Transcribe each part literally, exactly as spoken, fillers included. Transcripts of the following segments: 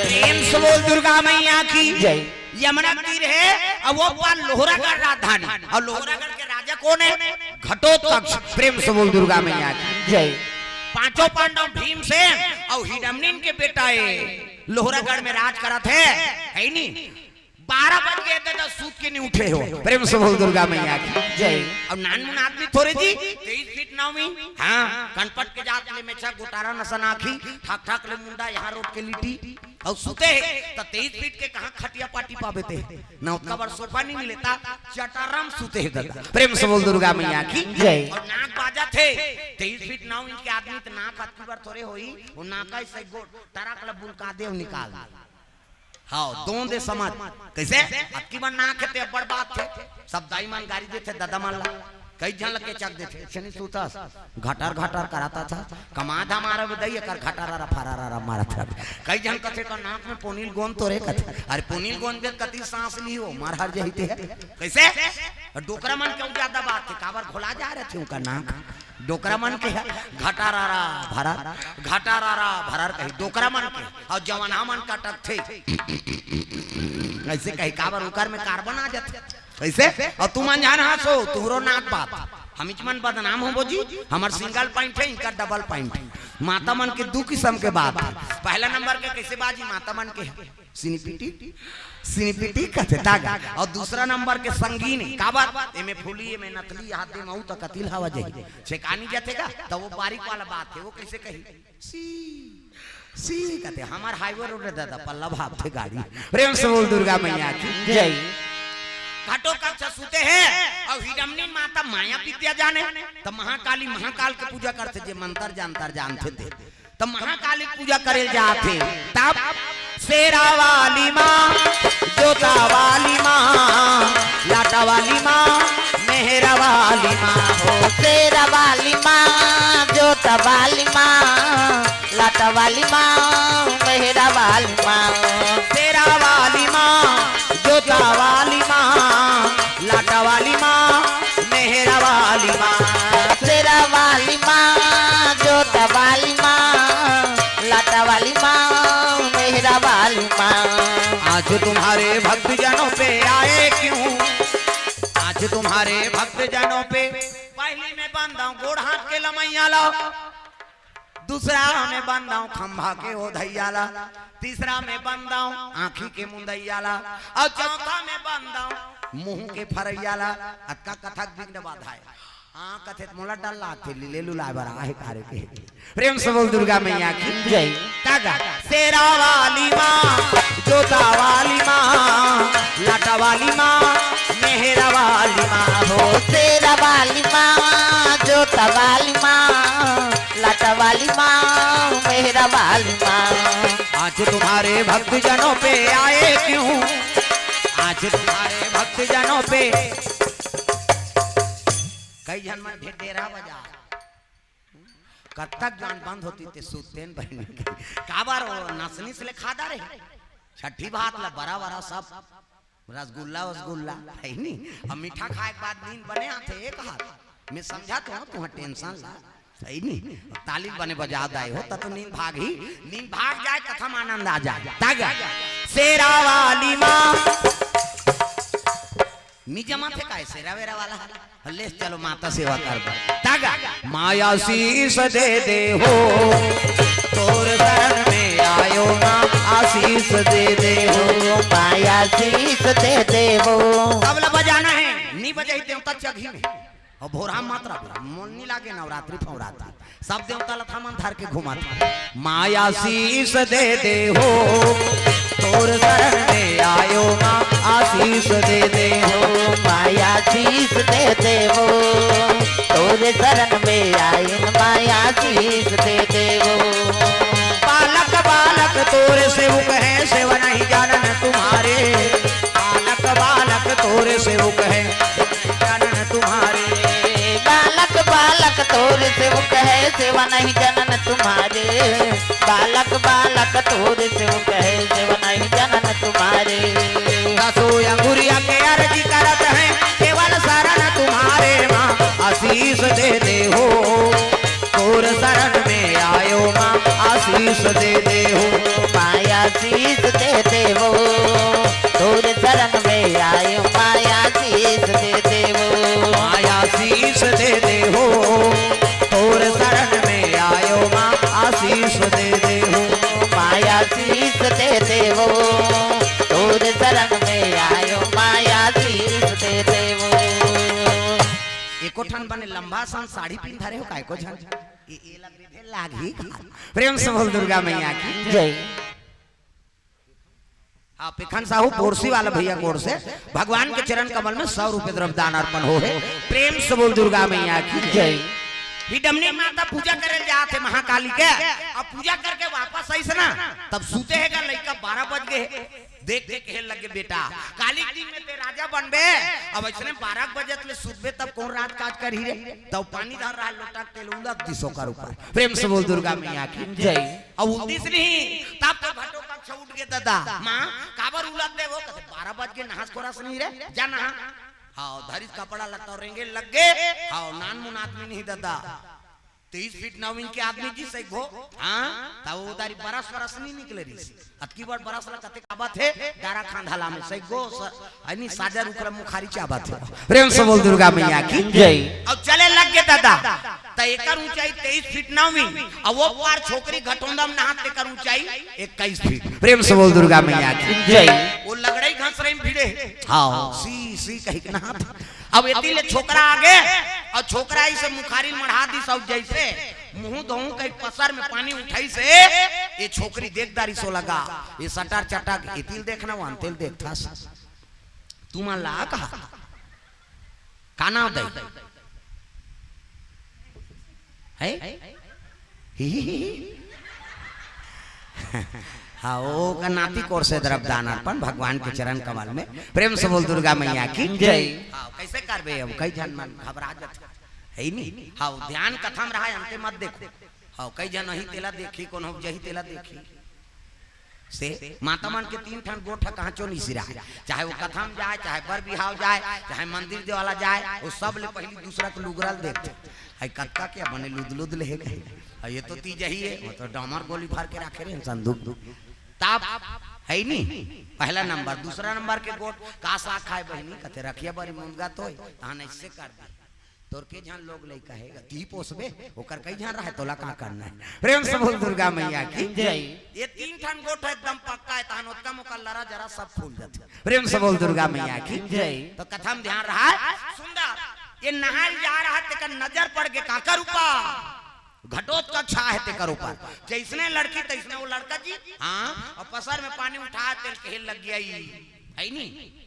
प्रेम से बोल दुर्गा मैया की। जय। यमुना तीर है, अउ वो पार लोहरागढ़ राजधानी, अउ लोहरागढ़ के राजा कोन है? घटोत्कच। प्रेम से बोल दुर्गा मैया की। जय। पांचों पांडव भीमसेन अउ हिडिंबन के बेटा है, लोहरागढ़ में राज करत है, है नी? बारह बज गे दादा, सूत के नहीं उठे हो। प्रेम से बोल दुर्गा मैया की। जय। अउ नानमुन आदमी थोरे जी, तेईस फीट नौ इंच। हाँ, कनपट के जात ले मेछा गोटारा नसन आँखी, ठाक ठाक ले मुंडा यहाँ रोट के लिटी। अउ सुते हे, त तेईस फीट के कहाँ खटिया पाटी पाबे ते? ना ओतका बड़ सोफा नहीं मिले, त चटारा म सुते हे दादा। प्रेम से बोल दुर्गा मैया की। जय। अउ नाक बाजथे, तेईस फीट नौ इंच के आदमी त नाक अतकी बड़ थोरे होही, वो नाक ऐसे गोड़ टरक ल बुलका दे अउ निकाल दे। हाँ, दोंदे समझ। कैसे? अतकी बड़ नाक हे ते बड़ बात हे। सब दाई मन गारी देथे, दादा मन ला। कई झन ल केचक देथे, "अइसने सुतस, घटर घटर कराथस, कमा धमा रहे दई, एकर घटरारा फरारारा मारत रहे।" कई झन कथे, "तो नाक में पोनील गोंद तो रे," कथे। अरे पोनील गोंद के कति सांस ली हो, मर हर जही ते। कैसे? डोकरा मन के ज्यादा बात हे, काबर घोला जा रहे थे उनका नाक। डोकरा मन के हे, घटरारा भरर, घटरारा भरर कही, डोकरा मन के, अउ जवान हमन कटकथे। ऐसे कही, काबर उकर में कार्बन आ जाथे। ऐसे? अउ तुमन झन हंसो, तुहरो नाक बात। हमीच मन बदनाम होबो जी, हमर सिंगल पॉइंट हे, इनकर डबल पॉइंट हे। माता मन के दू किसम के बात हे। पहला नंबर के कैसे बाजी माता मन के हे? सिनिपिटी, सिनिपिटी कथे तागा। अउ दूसरा नंबर के संगीन, काबर? एमे फूली, एमे नकली, हाथ दे महू त कतिल हवा जाही। छेकानी जाथे गा, त वो बारीक वाला बात हे, वो कैसे कही? सी, सी कथे, हमर हाईवे रोड रे दादा, पल्ला भागथे गाड़ी। प्रेम से बोल दुर्गा मैया की। जय। घटोत्कच सुते हे, अउ हिडिंबन माता माया विद्या जाने, त महाकाली, महाकाल के पूजा करथे, जे मंतर जंतर जानथे ते। त महाकाली पूजा करे जाथे, तब शेरा वाली माँ, जोता वाली माँ, लाटा वाली माँ, मेहरा वाली माँ हो। शेरा वाली माँ, जोता वाली माँ, लाटा वाली माँ, मेहरा वाली माँ। शेरा वाली माँ, जोता वाली माँ, लाटा वाली माँ, मेहरा वाली माँ। शेरा वाली माँ, जोता वाली माँ, लाटा वाली माँ, मेहरा वाली माँ। आज तुम्हारे भक्तजनों पे आए क्यों, आज तुम्हारे भक्तजनों पे। पहली में बंदाऊं गोड़ हाथ के लमैया ला, दूसरा में बंदाऊं खंभा के ओधैया ला, तीसरा में बंदाऊं आँखी के मुंदैया ला, अउ चौथा में बंदाऊं मुंह के फरैया ला। अतका कथक बिघ्न बाधाय। हाँ, कथे त मोला डर लागथे, लीले लुलाय बर आहे कारे के। प्रेम से बोल दुर्गा मैया की। जय। का गा? शेरा वाली माँ, जोता वाली माँ, लाटा वाली माँ, मेहरा वाली माँ हो। शेरा वाली माँ, जोता वाली माँ, लाटा वाली माँ, मेहरा वाली माँ। आज तुम्हारे भक्तजनों पे आए क्यों, आज तुम्हारे भक्तजनों पे। कई झन मन ढेर डेरा बजा, कब तक गान बंद होती ते सुतेन बहन के। काबर वो नसनीस ले खादा रहे, छठी भात ला बरा बरा सब रसगुल्ला वसगुल्ला, है नी? अब मीठा खाए के बाद नींद बने आथे एक हाथ। मैं समझा तो हूँ, तुम्हें टेंशन ला, सही नी? अब ताली बने बजा दाए हो, तब तो नींद भाग ही, नींद भाग जाए, कथा में आनंद आ जाए। तागा, शेरा वाली माँ। नी जमा थे काय शेरा वेरा वाला? ले चलो माता सेवा कर बर। तागा, माँ आशीष दे दे हो, तोर शरण में आयो माँ, आशीष दे दे हो। माँ आशीष दे दे हो। तबला बजाना है, नी बजाई देवता चघी में। अउ भोरहा मात्रा भी, मोन नी लागे नवरात्रि फवरात्रि। सब देवता ला थमन धर के घुमाथे। माँ आशीष दे दे हो, तोर शरण में आयो माँ, आशीष दे दे हो। माँ आशीष दे दे हो, तोर शरण में आइन माँ, आशीष दे दे हो। बालक बालक तोर सेवक है, सेवा नहीं जानन तुम्हारे। बालक बालक तोर सेवक है, जानन तुम्हारे। बालक बालक तोर सेवक है, सेवा नहीं जानन तुम्हारे। बालक बालक तोर सेवक है, सेवा नहीं जानन तुम्हारे। दसो अंगुरिया के अर्जी करत है, केवल शरण तुम्हारे माँ, आशीष दे दे हो। तोर शरण में आयो माँ, आशीष दे दे हो। माँ आशीष दे देवो, तोर शरण में आयो माँ आशीष दे देवो। माँ आशीष दे देवो, तोर शरण में आयो माँ आशीष दे देवो। माँ आशीष दे देवो, तोर शरण में आयो माँ आशीष दे देवो। एको ठन बने लंबा सन साड़ी पिंध रहे हो, काय को झन? ए, ए लग रही है, लाग ही का। प्रेम से बोल दुर्गा मैया की जय। हाँ, पेखन साहू बोरसी वाला भैया गोड़ से भगवान के चरण कमल में सौ रुपए द्रव्य दान अर्पण हो है। प्रेम से बोल दुर्गा मैया की जय। ही डमनी माता पूजा करे जात है महाकाली के। अब पूजा करके वापस आइस ना, तब सूते है का लइका बारह बज गए। देख देख कहे लगे, बेटा, काली के दिन में ते राजा बनबे, अब ऐसने बारह बजे ले सुतबे, तब कौन राज काज करही रे? तब पानी धर रहा लोटा के तेल उलद दिस ओकर ऊपर। प्रेम से बोल दुर्गा मैया की जय। अब उलदिस नहीं, तब तो घटोकच्छ उठ गे दादा। माँ, काबर उलद दे वो? कहते, बारह बज के नहास कोरस नहीं रे, जा नहा। हाँ, धरिस कपड़ा लत्ता रेंगे लग गे। हाँ, नानमुन आदमी नहीं दादा, तेईस फीट नौ इंच के आदमी जी सही गो। हाँ, तब वो दारी बरस बरस नहीं निकले रहिस। अतकी बड़ बरस ला कते काबत है, डारा खांधाला में सही गो, स-, है नी, साजा रुख ला मुखारी चाबत है। प्रेम से बोल दुर्गा मैया की जय। अब चले लग गे दादा, त एकर ऊंचाई तेईस फीट नौ इंच, अब वो पार छोकरी घटोंदा में नहात, तेकर ऊंचाई इक्कीस फीट। प्रेम से बोल दुर्गा मैया की जय। वो लगड़ई घसरई में भिड़े। हाँ, सी, सी कही के नहात। अब एती ले छोकरा आगे, और छोकरा इसे मुखारी मढ़ा दिस, और जैसे मुंह धोऊ कहीं पसर में पानी उठाइस, ये छोकरी देख दारी सो लगा, ये सटर चटक, एती ले देखना, वहां तेल देखथस। तुमन ला कहा, का नाम दई? है? ही, ही, ही, ही। हाँ, ओ का नाती कोर से द्रव्य दान अर्पण भगवान के चरण कमल में। प्रेम से बोल दुर्गा मैया की जय। हाँ, कैसे करबे अब? कई झन मन घबरा जाथे, है नी? हाँ, ध्यान कथा में रहा, अंते मत देखो। हाँ, कई झन अही तेला देखी, कोनो जही तेला देखी। से माता मन के तीन ठन गोठ ह कहाँ चो नहीं सिराय, चाहे वो कथा में जाए, चाहे बर बिहाव जाए, चाहे मंदिर देवाला जाए, वो सब ले पहली दूसरा के लुगरा ल देखथे। आई कत्ता के बने लुद लुद ले हे कहे। आ ये तो तीज ही है, वो तो डामर गोली भर के रखे रहे संदूक। तब है नी, पहला नंबर, दूसरा नंबर के गोठ का साग खाए बहिनी, कथे रखिया बरी मुनगा तो है, तहन ऐसे कर दी। तोर के झन लोग लइका हे गा, ती पोसबे, ओकर कई झन रहे, तोला का करना है? प्रेम से बोल दुर्गा मैया की जय। ये तीन ठन गोठ एकदम पक्का है, तहन ओतका मोका लरा जरा सब फूल जाथे। प्रेम से बोल दुर्गा मैया की जय। तो कथा में ध्यान रहा है, सुंदर, ये नहाय जा रहा है, तेकर नजर पड़ गे काकर ऊपर? घटोत्कच है तेकर ऊपर। जैसने लड़की तैसने वो लड़का जी, हाँ, और पसर में पानी उठा तेल कहे लग गया, ई है नी?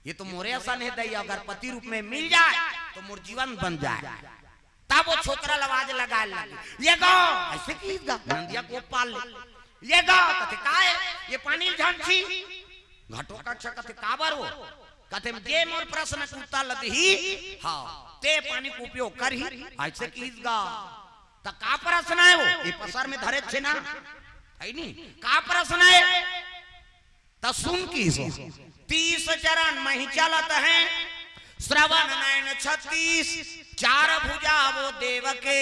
ये तो मोरे असन हे दई, अगर पति रूप में मिल जाए तो मोर जीवन बन जाए। तब वो छोकरा ल आवाज लगाए लगे, ये गा, ऐसे की गा, नंदिया को पाल ले, ये गा, कथे काय, ये पानी झन छी, घटोत्कच कथे काबर हो, कथे जे मोर प्रश्न के उत्तर ल दिही, हाँ, ते पानी के उपयोग करही, ऐसे की गा। त का प्रश्न है वो? ये पसर में धरे छे ना, है नी? का प्रश्न है? त सुन किहिस, तीस चरण मही चलत हैं, श्रवण नयन छत्तीस, चार भुजा वो देव के,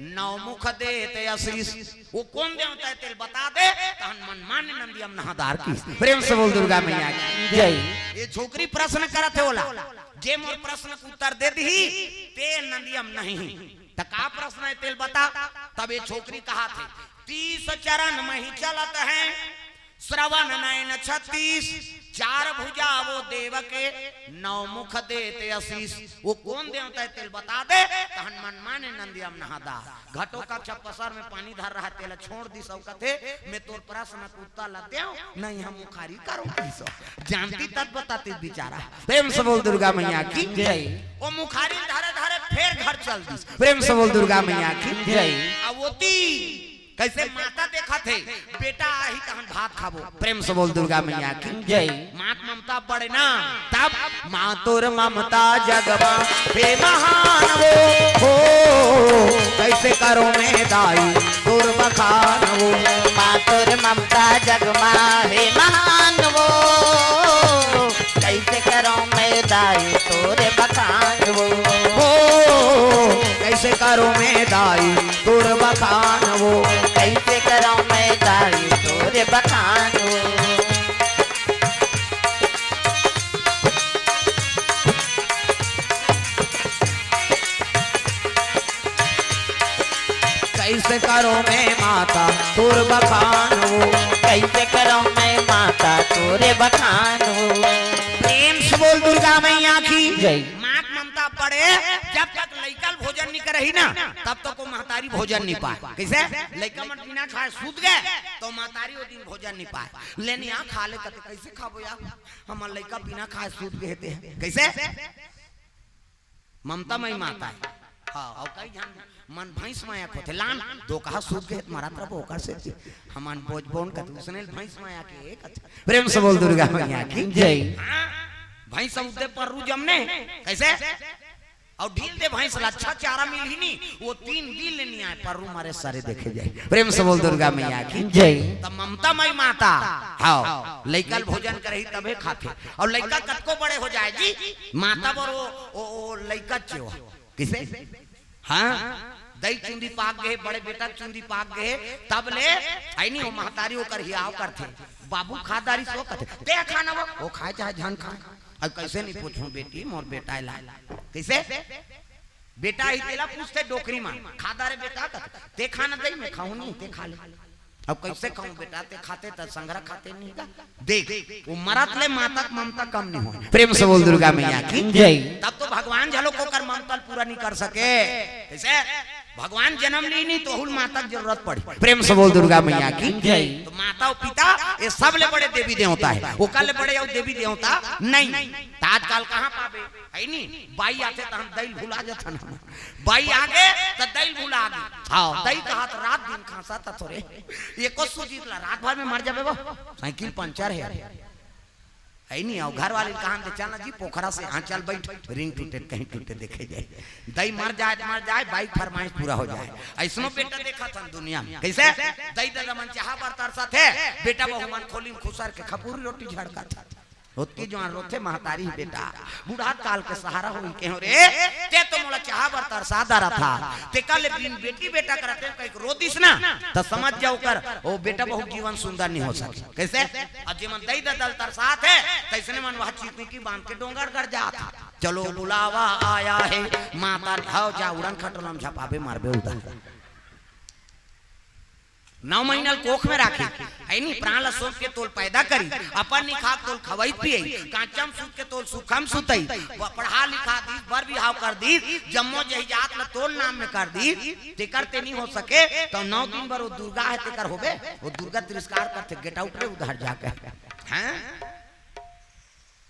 नौ मुख देत आशीष। वो कोन देवता हे तेल बता दे, तहन मनमाने नंदिया म नहादार किहिस। प्रेम से बोल दुर्गा मैया की जय। ये छोकरी प्रश्न करत हे ओला, जे मोर प्रश्न के उत्तर दे दिही, ते नंदिया म नहाही। त का प्रश्न हे तेल बता। तब ये छोकरी कहाथे, तीस चरण मही चलत हैं, श्रवण नयन छत्तीस, चार भुजा वो देव के, नौ मुख देत आशीष। वो कोन देवता हे तेल बता दे, तहन मनमाने नंदिया म नहादार। घटोत्कच पसर में पानी धर रहा, तेला छोड़ दिस अउ कथे, मैं तोर प्रश्न के उत्तर ला देव, नहीं हम मुखारी करो किहिस। जानती तब बताती बिचारा। प्रेम से बोल दुर्गा मैया की जय। वो मुखारी धरे धरे फेर घर चल दिस। प्रेम से बोल दुर्गा मैया की जय। आ ओती कैसे माता देखत हे, बेटा आही तहन भात खाबो। प्रेम से बोल दुर्गा मैया की जय। माँ के ममता बड़े ना, तब माँ तोर ममता जग मा हे महान वो, हो कैसे करो मैं दाई तोर बखान वो। माँ तोर ममता जग मा हे महान वो, कैसे करो मैं दाई तोर बखान वो। हो कैसे करो मैं दाई तोर बखान वो। कैसे करो मैं दाई तोर बखान वो। करो मैं माता तोर बखान हो, कैसे करो मैं माता तोरे बखान हो। प्रेम से बोल दुर्गा मैया की जय। मात ममता पड़े, जब तक लइका ल भोजन नहीं करही ना, तब तक वो महतारी भोजन नहीं पाए। कैसे? लइका मन बिना खाए सूत गए, तो महतारी वो दिन भोजन नहीं पाए। लेनी आ खा ले, कते कैसे खाबो यार, हमर लइका बिना खाए सूत गए ते। कैसे? ममता मई माता है। हाँ, अउ कई झन मन भैंस माया होथे, लान दो कहा सूत गए त मरत रहो ओकर से। हमन बोझ बोन कत उसने भैंस माया के एक अच्छा। प्रेम से बोल दुर्गा मैया की जय। हाँ, भैंस उदे पर रू जमने। कैसे? अउ ढील दे भैंस ला, अच्छा चारा मिलही नी, वो तीन दिन ले नहीं आए, पर रू मारे सारे देखे जाए। प्रेम से बोल दुर्गा मैया की जय। त ममता मई माता। हाँ, लइका ल भोजन करही तभे खाथे। अउ लइका कतको बड़े हो जाए जी, माता बर वो, वो, वो लइका च हे वो। किसे? हाँ, दई चुंदी पाक गए, बड़े बेटा चुंदी पाक गए, तब ले, आई नहीं, वो महतारी ओकर हियाव करथे। बाबू खा डारिस वो कथे, ते खाना वो, वो खाए चाहे झन खाए। अब कैसे नहीं पूछूं बेटी, मोर बेटा ला। कैसे? बेटा ही तेला पूछथे डोकरी मा, खा डारे बेटा कथे, ते खाना दई, मैं खाऊं नहीं, ते खा ले। अब कैसे खाऊं बेटा, ते खाते त संघरा खाते नहीं का? देख, वो मरत ले माता के ममता कम नहीं हो। प्रेम से बोल दुर्गा मैया की जय। तब तो भगवान झलो ओकर ममता ल पूरा नहीं कर सके। कैसे? भगवान जन्म ली नहीं तो हुल माता के जरूरत पड़ी। प्रेम से बोल दुर्गा मैया की जय। तो माता अउ पिता ये सब ले बड़े देवी देवता है, ओकर ले बड़े अउ देवी देवता नहीं। त आजकल कहाँ पाबे? है नी? बाई आथे त हम दई ल भुला जाथन। बाई आगे त दई ल भुला गे। हाँ, दई कहा त रात दिन खांसा त थोरे। एको सूजी ला रात भर में मर जाबे वो। साइकिल पंचर है। है नी? अउ घर वाले कहा दे, चल ना जी पोखरा से, हाँ चल बैठ, रिंग टूटे कहीं टूटे देखे जाए। दई मर जाए त मर जाए, बाई फरमाइश पूरा हो जाए। ऐसनो बेटा देखाथन दुनिया में। कैसे? दई ददा मन चाहा बर तरसथे, बेटा बहू मन खोली में खुसर के खपूरी रोटी झड़काथे। ओतकी जुवार रोथे महतारी बेटा, बूढ़ा काल के सहारा होई के हो रे, ते तो मोला चाहा बर तरसा डारथा, तेकर ले बिन बेटी बेटा करते कहीं रो दिस ना, त समझ जाओ कर, ओ बेटा बहू जीवन सुंदर नहीं हो सके। कैसे? अब जेमन दई ददा ल तरसाथे, तैसने मन वह चिपकी बांध के डोंगर गड़ जाथे। चलो बुलावा आया है, माता ने, हाव जा उड़न खटोला म झपाबे मारबे उधर। नौ महीना ल कोख में राखे, है नी? प्राण ल सौंप के तोल पैदा करी, अपन नी खात तोल खवई पियई, कांचम सूत के तोल सुखम सुतई, प-, पढ़ा लिखा दीस, बर बिहाव कर दीस, जम्मो जहिजात ल तोल नाम में कर दीस, तेकर ते नी हो सके, त नौ दिन बर वो दुर्गा है, तेकर होबे? वो दुर्गा तिरस्कार करथे, get out रे उधर जाके। हैं?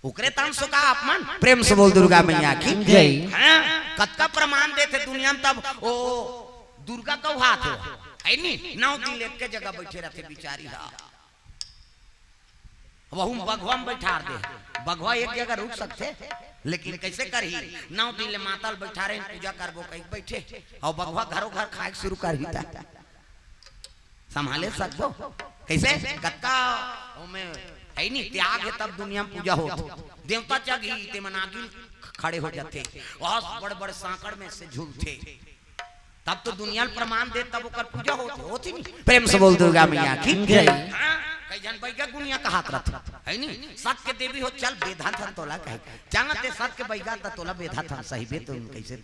ओकरे तान सो का अपमान? प्रेम से बोल दुर्गा मैया की जय। हाँ, कतका प्रमाण देथे दुनिया में, तब ओ दुर्गा कहू हाथ हो, है नी? नौ दिन एक के जगह बैठे रहथे बिचारी हा। वहू में बघवा में बैठार दे, बघवा एक जगह रुक सकथे, लेकिन कैसे करही? नौ दिन ले माता ल बैठारे, पूजा करबो कही बैठे, अउ बघवा घरो घर खाए के शुरू करही त संभाले सकबो? कैसे? कतका ओमे है नी, त्याग है, तब दुनिया में पूजा होत। देवता जगही, ते मन आगी ल खड़े हो जाथे, वह बड़ बड़ सांकड़ में से झूलथे, तब तो दुनिया ल प्रमाण दे, तब ओकर पूजा होत, होत ही नहीं। प्रेम से बोल दुर्गा मैया की जय। हाँ, कई झन बैगा गुनिया कहात रहथे, है नी? सत के देवी हो, चल बेधा थन तोला कहे, चल ते सत के बैगा त तोला बेधा थन सही बे, तो कैसे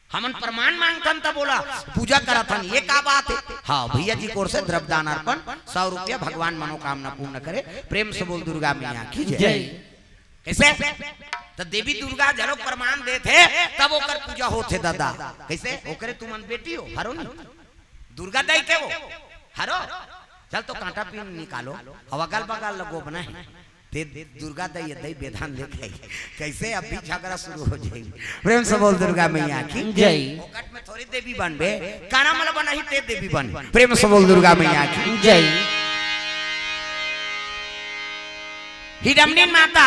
हमन प्रमाण मांगथन त बोला, पूजा करथन, ये का बात है? हाँ, भैया जी कोर से द्रव्य दान अर्पण, सौ रुपया, भगवान मनोकामना पूर्ण करे। प्रेम से बोल दुर्गा मैया की जय। जय। कैसे? त देवी दुर्गा जरो प्रमाण देथे, तब ओकर पूजा होथे दादा। कैसे? ओकरे तुमन बेटी हो, हरो नी? दुर्गा दाई के वो, हरो? चल तो कांटा पिन निकालो, अब अगल बगल ल गोबना है। ते दुर्गा दाई, ये दाई बेधान देखे। कैसे अभी झगड़ा शुरू हो जाए? प्रेम से बोल दुर्गा मैया की जय। फोकट में थोड़ी देवी बनबे, काना मला बनाही ते देवी बन। प्रेम से बोल दुर्गा मैया की जय। हिडमनी माता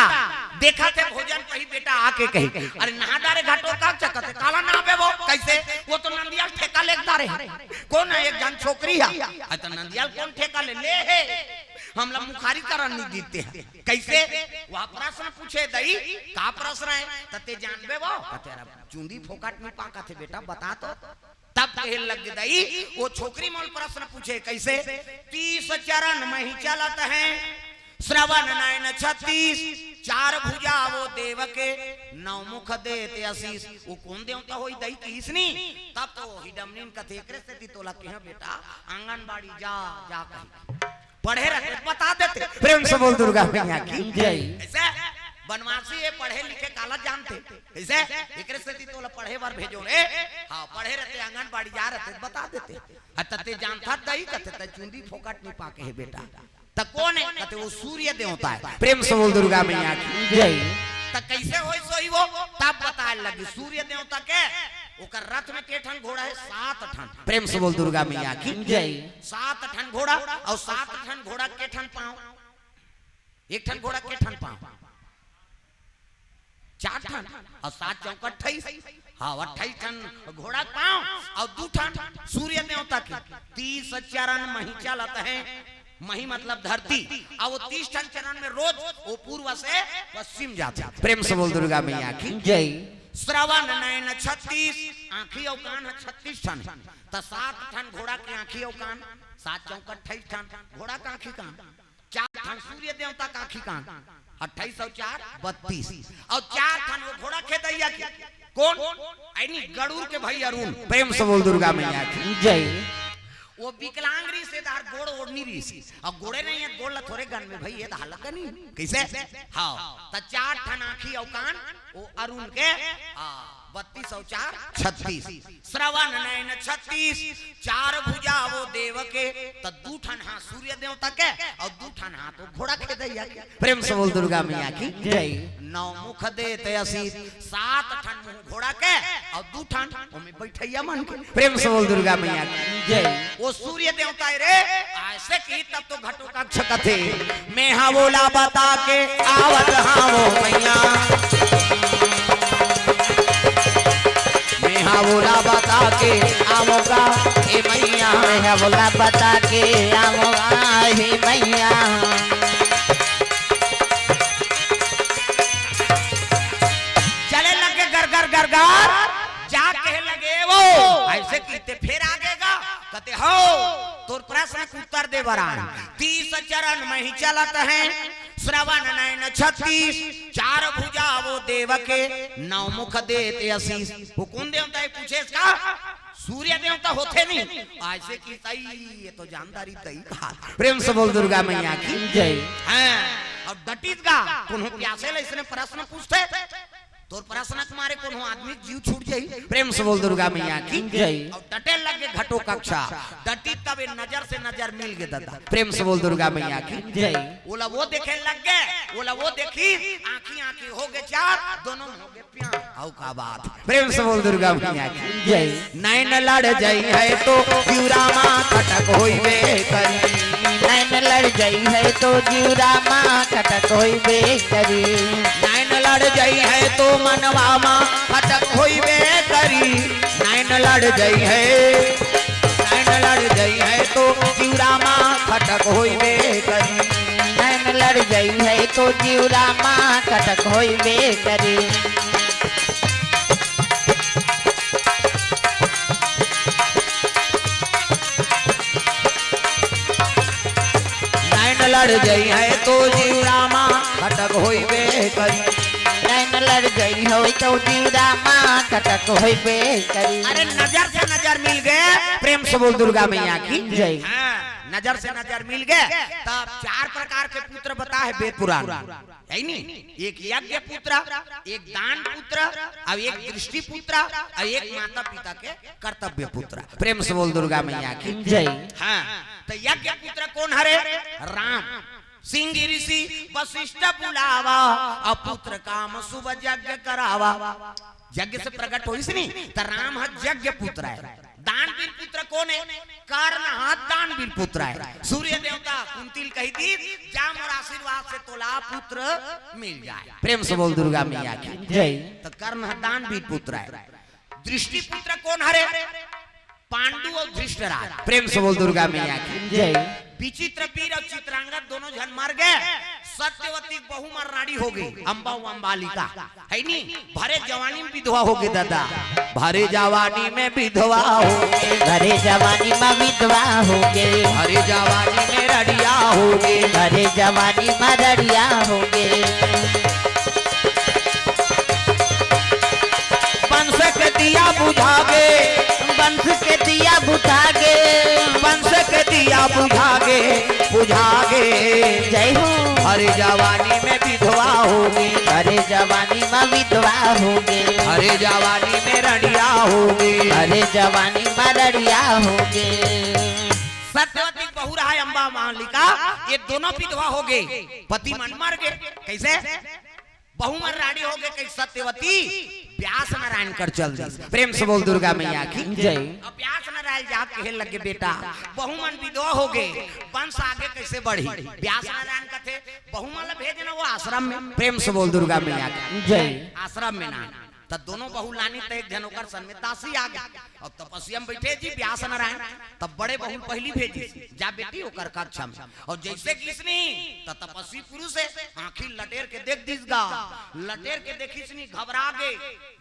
देखा थे भोजन कही, बेटा आके कही, अरे नहा डारे घाटो का चकत है, काला नहाबे वो? कैसे? वो तो नंदिया ठेका लेके डारे है। कौन है? एक जन छोकरी है। अरे तो नंदिया कौन ठेका ले ले है? हमला मुखारी करन नहीं देते हैं। कैसे? वह प्रश्न पूछे, दई, का प्रश्न है? त ते जानबे वो? त तेरा चुंदी फोकट नहीं पाका थे बेटा, बता तो। तब कहे लग दई, वो छोकरी मोल प्रश्न पूछे, कैसे? तीस चरण मही चलत है, श्रवण नयन छत्तीस, चार भुजा वो देव के, नौ मुख देत आशीष। वो कोन देवता होही दई किहिस नी? तब तो हिडमनी कथे, एकरे सेती तोला केहेंव बेटा, आंगनबाड़ी जा, जा कहि। पढ़े रहिते त बता देते। प्रेम से बोल दुर्गा मैया की। जय। अइसे बनवासी हे, पढ़े लिखे काला जानथे। अइसे एकरे सेती तोला पढ़े बर भेजों रे। हाँ, पढ़े रहिते, आंगनबाड़ी जा रहिते त बता देते। अ त तें जानथस दई कथे, त चुंदी फोकट नइ पाके हे बेटा। त कोन हे? कथे वो सूर्य देवता हे। प्रेम से बोल दुर्गा मैया की। जय। त कइसे होइस होही वो? तब बताए लगिस सूर्य देवता के। ओकर रथ में के ठन घोड़ा हे? सात ठन। प्रेम से बोल दुर्गा मैया की। जय। सात ठन घोड़ा अउ सात ठन घोड़ा के ठन पाँव? एक ठन घोड़ा के ठन पाँव? चार ठन। अउ सात चौक अट्ठाईस। हाँ, अट्ठाईस ठन घोड़ा के पाँव अउ दू ठन सूर्य देवता के। तीस चरण मही चलत हे। मही मतलब धरती। अउ वो तीस ठन चरण में रोज वो पूर्व से पश्चिम जाथे। प्रेम से बोल दुर्गा मैया की। जय। श्रवण नैन छत्तीस, आँखी अउ कान ह छत्तीस ठन हे। त सात ठन घोड़ा के आँखी अउ कान, सात चौक अट्ठाईस ठन घोड़ा के आँखी कान, चार ठन सूर्य देवता के आँखी कान, अट्ठाईस अउ चार बत्तीस, अउ चार ठन वो घोड़ा खेदइया के। कोन? अइनी गरुड़ के भाई अरुण। प्रेम से बोल दुर्गा मैया की। जय। वो विकलांग रिहिस, ए डाहर गोड़ ओड़ नइ रिहिस। अब गोड़े नइ हे, गोड़ ला थोरे गन में भाई, ए डाहर ला गनी। कइसे? हाँ। त चार ठन आँखी अउ कान, वो अरुण के, हाँ, बत्तीस अउ चार, छत्तीस। श्रवण नैन छत्तीस, चार भुजा वो देव के, त दू ठन हाथ सूर्य देवता के, अउ दू ठन हाथ वो घोड़ा खेदइया के। प्रेम से बोल दुर्गा मैया की। जय। नौ मुख देत आशीष, सात ठन मुँह घोड़ा के अउ दू ठन ओमे बइठइया मन के। प्रेम से बोल दुर्गा मैया की। जय। वो सूर्य देवता हे रे, अइसे कि तब तो घटोत्कच कथे, मैं हा ओला बता के आवत हावों मैया, मैं हा ओला बता के आवों गा ए मैया। मैं हा ओला बता के आवों गा ए मैया। चले लगे गरगर गरगर, जा कहे लगे वो, अइसे कि तें फेर आगे गा, कथे हव, तोर प्रश्न के उत्तर दे बर आएंव। तीस चरण मही चलत हे, श्रवण नैन छत्तीस, चार भुजा वो देव के, नौ मुख देत आशीष। वो कोन देवता हे पूछेस का? सूर्य देवता होथे नी, अइसे कि तई, ये तो जानदारी तई कहा। प्रेम से बोल दुर्गा मैया की। जय। हाँ, अउ डटिस गा, कोनो प्यासे ला अइसने प्रश्न पूछथे, तोर प्रश्न के मारे कोनो आदमी के जीव छूट जाही। प्रेम से बोल दुर्गा मैया की। जय। अउ डटे लगे घटोत्कच, डटिस तब ए नजर से नजर मिल गे ददा। प्रेम से बोल दुर्गा मैया की। जय। ओला वो देखे लग गे, ओला वो देखिस, आँखी आँखी हो गे चार, दोनों हो गे प्यार। अउ का बात। प्रेम से बोल दुर्गा मैया की। जय। नैन लड़ जइहैं तो जिउरा मा खटक होइबे करी। नैन लड़ जइहैं तो जिउरा मा खटक होइबे करी। नैन लड़ जइहैं तो मनवा मा खटक होइबे करी। नैन लड़ जइहैं, नैन लड़ जइहैं तो जिउरा मा खटक होइबे करी। नैन लड़ जइहैं तो जिउरा मा खटक होइबे करी। नैन लड़ जइहैं तो जिउरा मा खटक होइबे करी। नैन लड़ जइहैं तो जिउरा मा खटक होइबे करी। अरे नजर से नजर मिल गे, प्रेम से बोल दुर्गा मैया की। जय। हाँ, नजर से नजर मिल गे, तब चार प्रकार के पुत्र बताए हे वेद पुराण। हे नी? एक यज्ञ पुत्र, एक दान पुत्र, अउ एक दृष्टि पुत्र, अउ एक माता पिता के कर्तव्य पुत्र। प्रेम से बोल दुर्गा मैया की। जय। हाँ, त यज्ञ पुत्र कोन हरे? राम। सिंह ऋषि वशिष्ठ बुलावा, अउ पुत्र काम शुभ यज्ञ करावा। यज्ञ से प्रगट होइस नी, त राम ह यज्ञ पुत्र हे। दानवीर पुत्र कोन हे? कर्ण ह दानवीर पुत्र हे। सूर्य देवता कुंती ल कहि दिस, जा मोर आशीर्वाद से तोला पुत्र मिल जाए। प्रेम से बोल दुर्गा मैया की। जय। त कर्ण ह दानवीर पुत्र हे। दृष्टि पुत्र कोन हरे? पांडु अउ धृष्टराज। प्रेम से बोल दुर्गा मैया की। जय। विचित्र वीर अउ चित्रांगद दोनों झन मर गे। सत्यवती बहू महारानी हो गे, अम्बा अउ अम्बालिका। हे नी? भरे जवानी में विधवा हो गे ददा। भरे जवानी में विधवा हो गे। भरे जवानी मा विधवा हो गे। भरे जवानी में रड़िया हो गे। भरे जवानी मा रड़िया हो गे। बुझा गे। बंस के दिया बुझा गे। बंस के दिया बुझा गे, बुझा गे। जय हो। अरे जवानी में विधवा होगे। अरे जवानी में विधवा होगे। अरे जवानी में रड़िया होगे। अरे जवानी में रड़िया होगे। सत्यवती बहू रहा अम्बा मालिका, ये दोनों विधवा होगे, पति मन मर गे। कइसे? बहू मन राड़ी होगे, कइसे? सत्यवती ब्यास नारायण कर चल दिस। प्रेम से बोल दुर्गा मैया की जय। अब ब्यास नारायण जाके कहे लगे, बेटा, बहू मन विधवा होगे, बंस आगे कइसे बढ़ही? ब्यास नारायण कथे, बहू मन ला भेजना वो आश्रम में। प्रेम से बोल दुर्गा मैया की जय। आश्रम में ना, त दोनों बहू लानी, त एक झन ओकर सन में दासी आगे। अब तपस्या में बइठे जी ब्यास नारायण, तब बड़े बहू पहिली भेजिस, जा बेटी ओकर कक्ष में। अउ जइसे गिसनी, त तपस्वी पुरुष हे, आँखी लटेर के देख दिस गा। लटेर के देखिस नी, घबरा गे,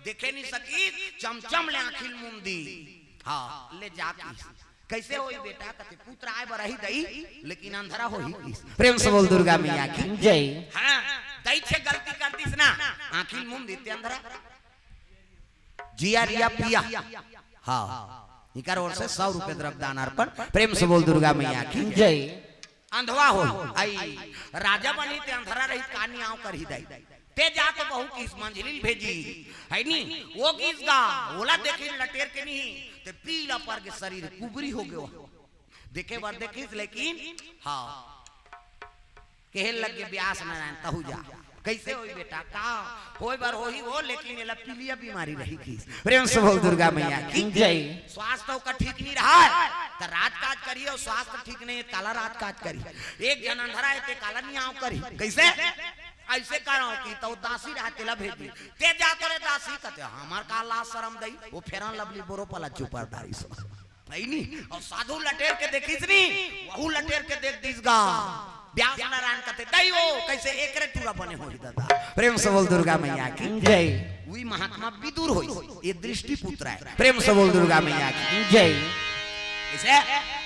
देखे नइ सकिस, चमचम ले आँखी ल मूंद दिस। हाँ, ले जा किस। कइसे होही बेटा? कथे, पुत्र आय बर आही दई, लेकिन अंधरा होही किस। प्रेम से बोल दुर्गा मैया की जय। हाँ, दई छे गलती कर दिस ना, आँखी ल मूंद दिस ते अंधरा। जिया रिया पिया। हाँ, इकर ओर से सौ रुपये द्रव्य दान अर्पण। प्रेम से बोल दुर्गा मैया की जय। अंधवा हो, आई राजा बनी ते अंधरा रही, का नियाव करही दाई। ते जा तो बहू किस मंझली भेजी, है नी? वो किस गा, ओला देखी लटेर के नहीं, ते पीला पर के शरीर कुबरी हो गयो। देखे बर देखिस, लेकिन हाँ, कहे लगे ब्यास नारायण, तहू जा। कइसे होही बेटा? का होय बर होही वो, लेकिन एला पीलिया बीमारी रही किस। प्रेम से बोल दुर्गा मैया की जय। स्वास्थ्य ओकर ठीक नइ रहय, त राजकाज करही अउ स्वास्थ्य ठीक नइ हे, काला राजकाज करही। एक झन अंधरा हे, ते काला नियाव करही। कइसे? अइसे करव कि तउ दासी रहा, तेला भेजी। ते जा तो रे दासी, कथे, हमर का लाज सरम दई, वो Fair and Lovely बोरो पला चुपर दारी सो। है नी? अउ साधु लटेर के देखिस नी, वहू लटेर के देख दिस गा। ब्यास नारायण कथे, दई वो, कइसे एकरे टूरा बने होही दादा। प्रेम से बोल दुर्गा मैया की जय। वही महात्मा विदुर होइस, ये दृष्टि पुत्र हे। प्रेम से बोल दुर्गा मैया की जय। कइसे?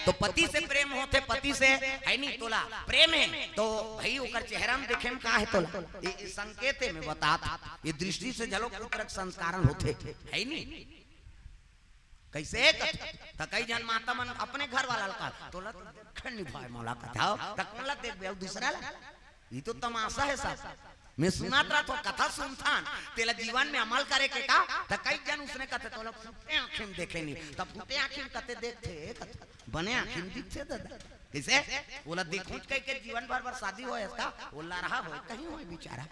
तो पति से प्रेम होथे, पति से, है नी, तोला प्रेम हे, तो भाई ओकर चेहरा में देखे में का हे तोला? ये, ये संकेत हे, मैं बतात, ये दृष्टि से झलो पुत्र के संस्कार होथे, है नी? कइसे? त कई झन माता मन अपने घर वाला ला कहा, तोला तो देखन नइ भाय मोला कथे, त कोन ला देखबे अउ दूसरा ला? ये तो तमाशा हे सब। मैं सुनत रहत हों, कथा सुनथन, तेला जीवन में अमल करे के का? त कई झन उसने कथे, तोला फूटे आँखी में देखे नइ, त फूटे आँखी में कते देखथे, कथे, बने आँखी में दिखथे दादा। कइसे? ओला देखहूं कहिके जीवन भर बर शादी होय इसका, ओला रहा होय, कहीं होय बेचारा।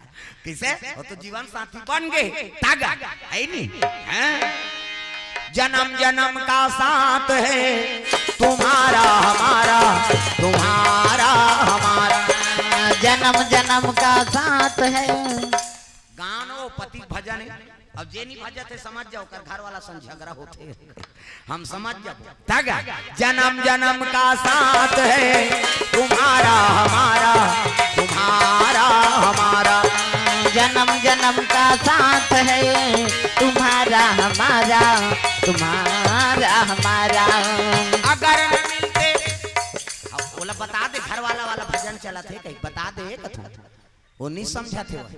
कइसे? वो तो जीवन साथी बन गे, तागा, है नी? हैं? जन्म जन्म का साथ है तुम्हारा हमारा, तुम्हारा हमारा। जन्म जन्म का साथ है। गानो पति भजन हे। अब जे नइ भजत हे, समझ जाव, ओकर घर वाला संग झगड़ा होथे। हम समझ जाबो। तग जन्म जन्म का साथ है तुम्हारा हमारा, तुम्हारा हमारा। जन्म जन्म का साथ है तुम्हारा हमारा, तुम्हारा हमारा। अगर न मिलते, अब ओला बता दे, घर वाला वाला भजन चलत हे कहीं, बता दे कथू। वो नइ समझत हे वो।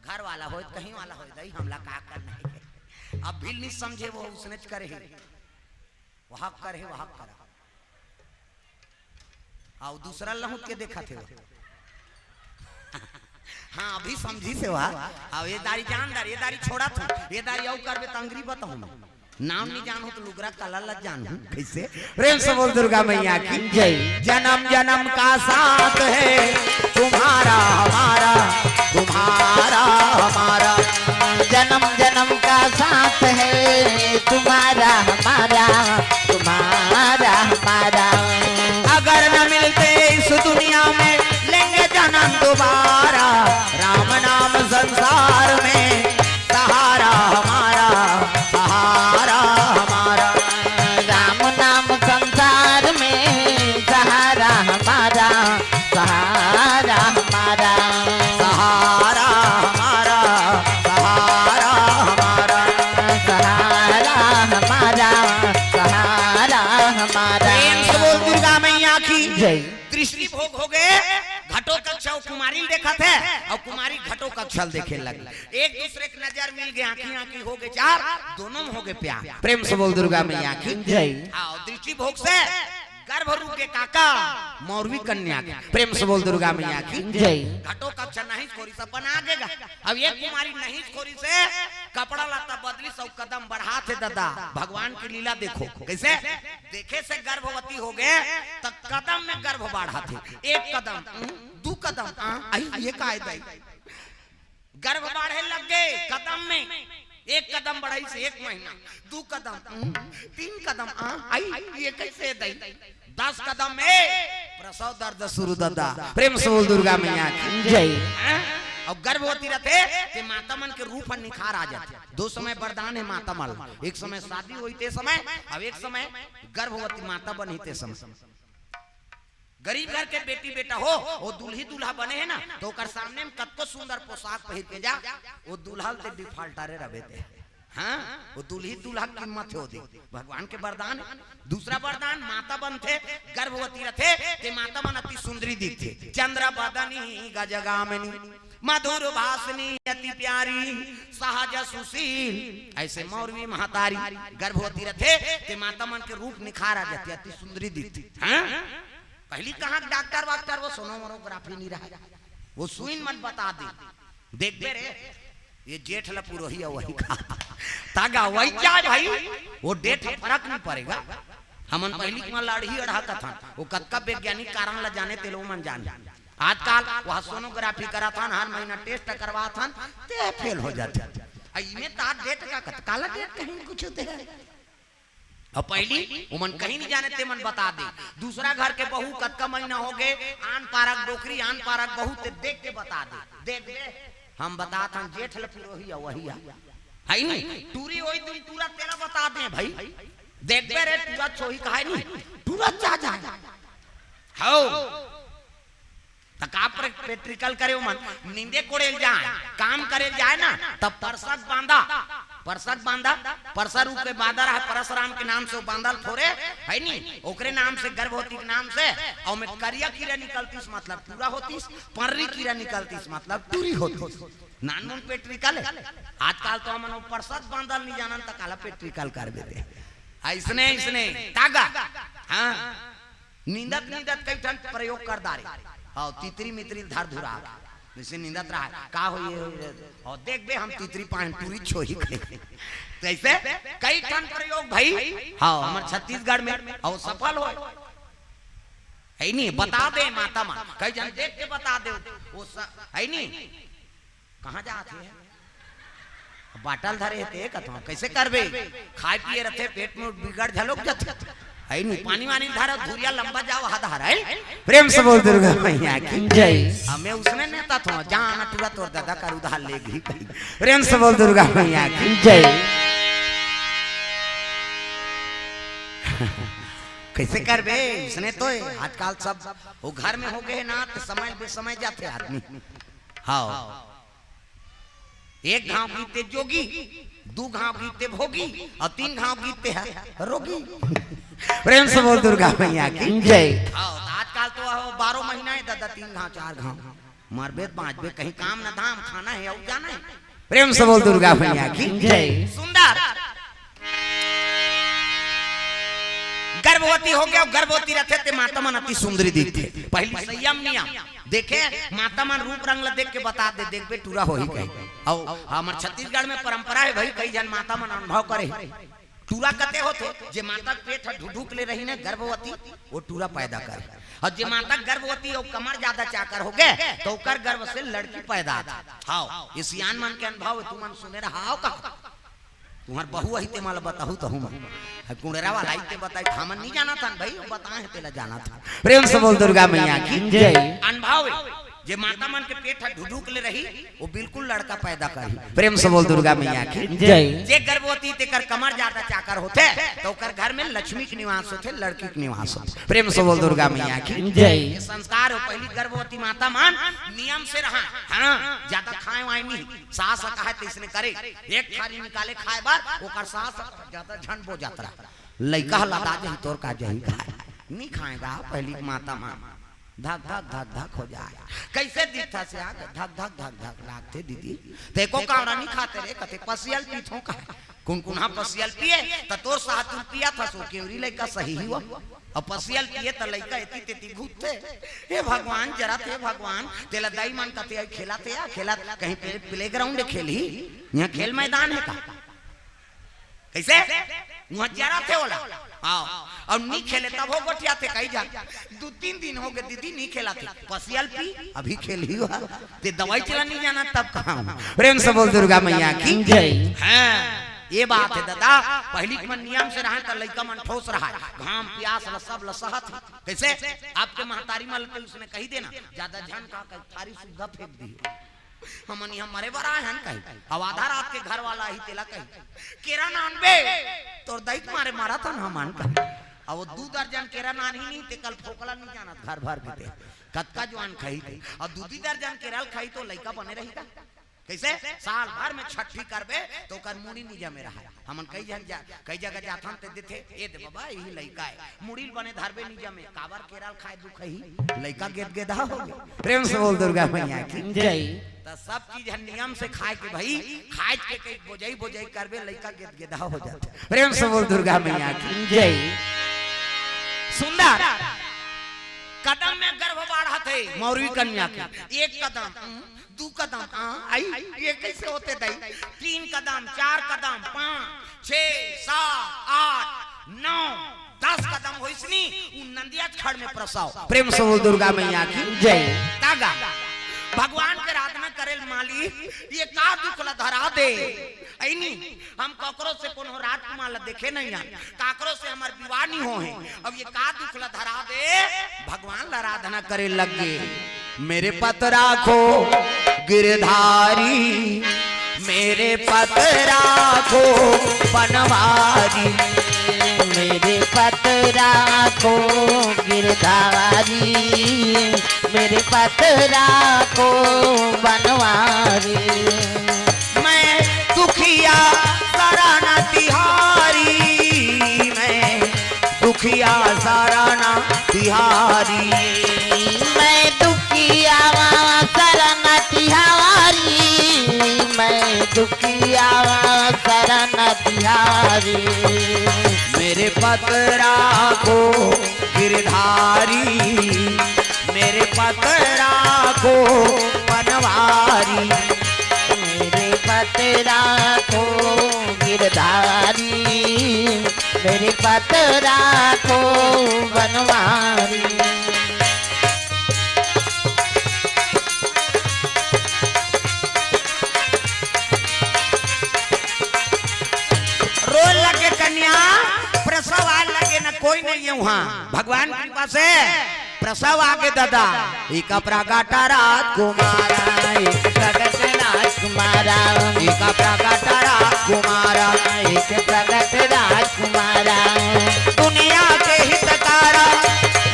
घर वाला होय, कहीं वाला होय, दई हमला का करना हे। अब भी नइ समझे, वो उसने करे हे, वह करे हे, वह करा। अउ दूसरा लहुट के देखत हे वो। हाँ, अभी समझिस हे वह। अब ये दारी जान दारी, ये दारी छोड़त हूँ, ये दारी अउ करबे त अंगरी बताहूँ मैं। नाम नइ जानहूं त लुगरा कला ल जानहूं। कइसे? प्रेम से बोल दुर्गा मैया की जय। जन्म जन्म का साथ है तुम्हारा हमारा, तुम्हारा हमारा। जन्म जन्म का साथ है तुम्हारा हमारा, तुम्हारा हमारा। अगर न मिलते इस दुनिया में, लेंगे जन्म दोबारा। राम नाम संसार में सहारा हमारा, सहारा हमारा। राम नाम संसार में सहारा हमारा, सहारा हमारा। सहारा हमारा, सहारा हमारा। सहारा हमारा, सहारा हमारा। प्रेम से बोल दुर्गा मैया की जय। दृष्टि भोग हो गए, घटो कक्षा वो कुमारी ल देखत हे अउ कुमारी घटो कक्षा ल देखे लगे। एक दूसरे के नजर मिल गे, आंखी आंखी हो गे चार, दोनों में हो गे प्यार। प्रेम से बोल दुर्गा मैया की जय। हाँ, दृष्टि भोग से गर्भ रुक गे काका, मौरवी कन्या के। प्रेम से बोल दुर्गा मैया की जय। घटो कक्षा नहीं खोरी से बना गेगा। अब ये कुमारी नहीं खोरी से कपड़ा लत्ता बदली, सब कदम बढ़ात हे दादा। भगवान की लीला देखो कैसे, देखे से गर्भवती हो गे त कदम में गर्भ बढ़ात हे। एक कदम, उम, दू कदम, आ, आई, ये का है दाई? गर्भ बाढ़े लग गे कदम में। एक कदम बढ़ाई से एक महीना, दू कदम, उम, तीन कदम, आ, आई, ये कैसे दाई? दस कदम में प्रसव दर्द शुरू दादा। प्रेम से बोल दुर्गा मैया की जय। हैं? अउ गर्भवती रथे ते माता मन के रूप ह निखार आ जाथे। दो समय वरदान हे माता मन, एक समय शादी होई ते समय, अउ एक समय गर्भवती माता बनही ते समय। गरीब घर के बेटी बेटा हो, वो दुल्ही दूल्हा बने हे ना, त ओकर सामने में कतको सुंदर पोशाक पहिर के जा, वो दूल्हा ल ते डिफाल्टरे रबे ते। हाँ, वो दुल्ही दूल्हा के कीमत हे, वो दे भगवान के वरदान हे। दूसरा वरदान, माता बनथे, गर्भवती रथे, ते माता मन अति सुंदरी दिखथे। चंद्र बदनी गजगामिनी, मधुर भाषिणी अति प्यारी, सहज सुशील। ऐसे मौरवी महतारी गर्भवती रथे, ते माता मन के रूप निखार आ जाथे, अति सुंदरी दिखथे। हाँ? पहली कहाँ डॉक्टर वाक्टर, वो सोनोग्राफी नहीं रहा, वो सुई मन बता दे। देखबे रे, ये जेठ ल पुरोही हे, वही का। तागा वही क्या भाई, वो डेट ह फरक नहीं पड़ेगा। हमन पहली के मन लाड़ही अढ़ा कथन, वो कतका वैज्ञानिक कारण ल जाने, ते लो मन जाने। आजकल वह सोनोग्राफी कराथन, हर महीना टेस्ट करवाथन, ते फेल हो जाथे। आ इमे तार डेट का कत-, काला डेट कहीं कुछ होते हैं। अउ पहली उमन कहीं नहीं जाने, ते मन बता दे। दूसरा घर के बहू कतका महीना हो गे, आन पारक डोकरी, आन पारक बहू, ते देख के बता दे। देख बे, हम बतात हन, जेठ ल पुरोही हे, वही हे। है नी? टूरी होई दिन टूरा तेला बता दे भाई। देख बे रे, टूरा छोही कहाय नी, टूरा जा जाय। हौ। त का प्रे-, practical करे ओमन, नींदे कोड़े ल जाय, काम करे ल जाय ना, तब परसक बांधा, परसक बांधा, परसा रूप के बांधा रहा, परसराम के नाम से वो बांधा ल फोरे, है नी? ओकरे नाम से, गर्भवती के नाम से, अउ में करिया कीरा निकलतिस, मतलब टूरा होतिस, पर्री कीरा निकलतिस, मतलब टूरी होतिस। नानमुन practical हे। आजकल तो हमन वो परसक बांधा ल नहीं जानन, त काला practical कर देते। अइसने, अइसने, तागा। हाँ। नींदत नींदत कई ठन प्रयोग कर डारे। हव, तितरी मितरी धर धुरा के। जइसे नींदत रहा, का होई? हव, देख बे, हम तितरी पाएन टूरी छोही कहे। त अइसे कई ठन प्रयोग भई। हव, हमर छत्तीसगढ़ में, अउ सफल होय। है नी, बता दे माता मन। कई झन देख के बता दे। वो स-, है नी? कहाँ जात हे? बाटल धरे हे ते कथों, कइसे करबे? खाय पिये रथे, पेट में बिगड़ झलोक जथे। है नी, पानी वानी धर, धुरिया लंबा जाव, हा धार, है? प्रेम से बोल दुर्गा मैया की जय। हमें उसने नेता थो, जान टूरा तोर दादा कर उधार ले गई। प्रेम से बोल दुर्गा मैया की जय। कइसे करबे? उसने तो हे, आजकल सब वो घर में हो गे ना, त समय बेसमय जाथे आदमी। हव। एक घांव गीते जोगी, दू घांव गीते भोगी, अउ तीन घांव गीते ह रोगी। प्रेम से बोल दुर्गा मैया की जय। हव, त आजकल तो हव बारह महीना हे दादा, तीन घांव, चार घांव। मरबे त बांचबे, कहीं काम न धाम, खाना हे अउ जाना हे। प्रेम से बोल दुर्गा मैया की जय। सुंदर। गर्भवती हो गे, गर्भवती रथे ते माता मन अति सुंदरी दिखथे। पहली संयम नियम देखे, माता मन रूप रंग ल देख के बता दे, देख बे टूरा होही कहे। अउ हमर छत्तीसगढ़ में परंपरा हे भाई, कई झन माता मन अनुभव करे हे। टूरा कते होथे, जे माता के पेट ह ढुढुक ले रही ने गर्भवती, वो टूरा पैदा करे। अउ जे माता गर्भवती अउ कमर ज्यादा चाकर हो गे, त ओकर गर्भ से लड़की पैदा होथे। हव, ये सियान मन के अनुभव हे, तुमन सुने रहा हव का? तुम्हर बहू अही ते मला बताहू त हूँ। कुंडरा वाला अही ते बताई, हमन नहीं जानत हन भाई, वो बताए हे तेला जानत हन। प्रेम से बोल दुर्गा मैया की जय। अनुभव हे, जे माता मन के पेट ह ढुढुक ले रही, वो बिल्कुल लड़का पैदा करही। प्रेम से बोल दुर्गा मैया की जय। जे गर्भवती तेकर कमर ज्यादा चाकर होथे, त ओकर घर में लक्ष्मी के निवास होथे, लड़की के निवास होथे। प्रेम से बोल दुर्गा मैया की जय। ये संस्कार हे, पहली गर्भवती माता मन नियम से रहा, हाँ, ज्यादा खाए वाए नहीं। सास ह कहे तइसने करे, एक थारी निकाले खाए बर, ओकर सास ह ज्यादा झन बो जात रहा। लइका ह लदा जही, तोर का जही खाए, नहीं खाएगा, पहली माता मन। धक धक धक धक हो जाय। कइसे दिखथस या? धक धक धक धक लागथे दीदी। त एको कांवरा नइ खाते रे, कथे पसियल पीथों का। कुनकुनहा पसियल पिए त तोर साहतुर पियाथस, ओ केवरी लइका सही ही वो। अउ पसियल पिए त लइका एती तेती घूमथे। हे भगवान, जरथे भगवान, तेला दाई मन कथे अउ खेलथे या, खेलत कहीं प्ले, प्लेग्राउंड खेलही, इहाँ खेल मैदान हे का? कइसे? उहाँ जरथे ओला। आओ। अउ नइ खेले तभो गोठियाथे कई झन। दू तीन दिन होगे दीदी नइ खेलथे। पसियल पी, अभी खेलही वो। ते दवाई चला नइ जानत तब कहाँ हो? प्रेम से बोल दुर्गा मैया की। जय। हाँ, ये बात हे दादा। पहिली के मन नियम से रहय त लइका मन ठोस रहय। घाम पियास ल सब ल सहत हे। कइसे? आपके महतारी मन ल उसने कहि देना, जादा झन का कहि थारी सुद्धा फेंक दिही। हमन इहाँ मरे बर आए हन कही। अब आधा रात के घर वाला आही तेला कही, "केरा नानबे?" तोर दाई के मारे मरत हन हमन कही। अब वो दू दर्जन केरा नानही नहीं, ते कल फोकला नइ जानत घर भर के ते। कतका जुआन खाही ते। अउ दू दू दर्जन केरा ल खाही त लइका बने रही का? कइसे? साल भर में छट्ठी करबे त ओकर मुड़ी नइ जमे रहय। हमन कई झन जा, कई जगह जाथन ते देथे, "ए दे बाबा, इही लइका हे।" मुड़ी ल बने धरबे नइ जमे, काबर केरा ल खाय दुखही, लइका गेदगेदा होगे। प्रेम से बोल दुर्गा मैया की। जय। त सब चीज ह नियम से खाय के भई, खाय के कई बोजई बोजई करबे, लइका गेदगेदा हो जाथे। प्रेम से बोल दुर्गा मैया की। जय। सुंदर कदम में गर्भ बाढ़त हे मौरवी कन्या के। एक कदम, दू कदम, हाँ, आई, ये कइसे होथे दाई? तीन कदम, चार कदम, पाँच, छह, सात, आठ, नौ, दस कदम होइस नी, उ नंदिया खड़ में प्रसव। प्रेम से बोल दुर्गा मैया की। जय। तागा भगवान के आराधना करे ल मालिक, ये का दुख ल धरा दे? अइनी, हम ककरो से कोनो राजकुमार ल देखे नइ हन, काकरो से हमर विवाह नइ होहे। अब ये का दुख ल धरा दे? भगवान ल आराधना करे लग गे। मेरे पत राखो गिरधारी, मेरे पत राखो बनवारी। मेरे पत राखो गिरधारी, मेरे पत राखो बनवारी। मैं दुखिया शरण तिहारी, मैं दुखिया शरण तिहारी। मैं दुखिया शरण तिहारी, मैं दुखिया शरण तिहारी। मेरे पत राखो गिरधारी, मेरे पत राखो बनवारी। मेरे पत राखो गिरधारी, मेरे पत राखो बनवारी। रोए लगे कन्या, प्रसव आए लगे, न कोई नइ हे उहाँ। भगवान कृपा से प्रसव आगे दादा। एक प्रगट राजकुमारा, एक प्रगट राजकुमारा, एक प्रगट राजकुमारा, एक प्रगट राजकुमारा। दुनिया के हितकारा,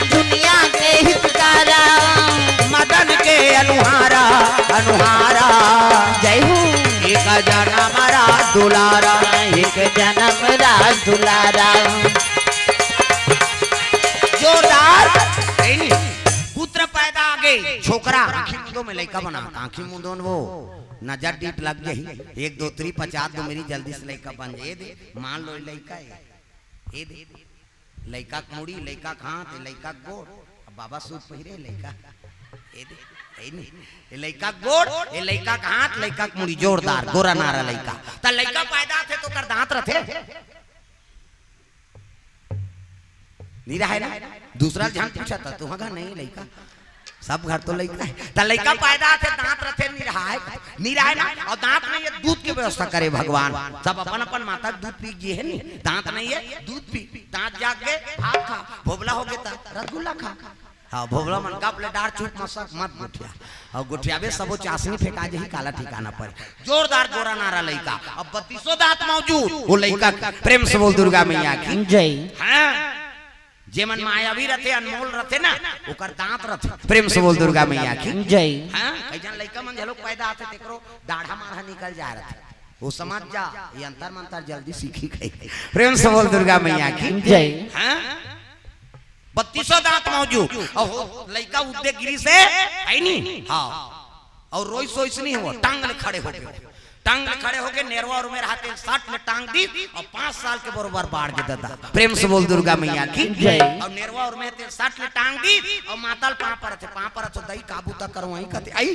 दुनिया के हितकारा, मदन के अनुहारा, अनुहारा। जय हो। एक जनम रास दुलारा, एक जनम रास दुलारा। जोरदार। पुत्र पैदा आगे, छोकरा। आँखी मूंदो में लइका बना, आँखी मूंदो में वो नजर डीठ लग जाही। एक दो तीन पचास दो मेरी जल्दी से लइका बन जाय। ए दे, मान लो लइका हे। ए दे, लइका के मुड़ी, लइका के हाथ, लइका के गोड़। अब बाबा सूट पहिरे लइका। ए दे, ए नहीं। ए लइका के गोड़, ए लइका के हाथ, लइका के मुड़ी, जोरदार, गोरा नारा लइका। त लइका पैदा होथे त ओकर दांत रथे? नइ रहय ना। दूसरा झन पूछा त तुँहर घर नहीं लइका, सब घर तो लइका हे। त लइका पैदा होथे, दांत रथे, नइ रहय, नइ रहय ना। अउ दांत नइ हे, दूध के व्यवस्था करे भगवान। सब अपन अपन माता के दूध पी के जिए हे नी। दांत नइ हे, दूध पी, दांत जाग गे भात खा, भोभला होगे त रसगुल्ला खा। हाँ, भोभला मन का बोले, डार चुप मसक मत गोठिया। अउ गोठियाबे सबो चासनी फेंका जाही, काला ठिकाना पर। जोरदार गोरा नारा लइका। अब बत्तीसों दांत मौजूद। वो लइका प्रेम से बोल दुर्गा मैया की। जय। हाँ। जेमन मायावी रथे, अनमोल रथे ना, ओकर दांत रथे। प्रेम से बोल दुर्गा मैया की। जय। हाँ, कई झन लइका मन घलो पैदा होथे, तेकरो डाढ़ा माढ़ा निकल जाय रथे। वो समझ जा, ये अंतर मंतर जल्दी सीखही कही। प्रेम से बोल दुर्गा मैया की। जय। हाँ? बत्तीसों दांत मौजूद। अउ लइका उद्दे गिरिस हे, हे नी? हाँ। अउ रोइस सोइस नहीं हो, टांग ले खड़े हो गे। टांग ले खड़े हो गे, नेरवा उरमे रहा तेला साट ले टांग दिस, अउ पांच साल के बरोबर बाढ़ गे ददा। प्रेम से बोल दुर्गा मैया की। जय। अउ नेरवा उरमे तेला साट ले टांग दिस, अउ माता ल पांव परत हे, पांव परत हे, "दई का बूता करंव अई?" कथे, "अई,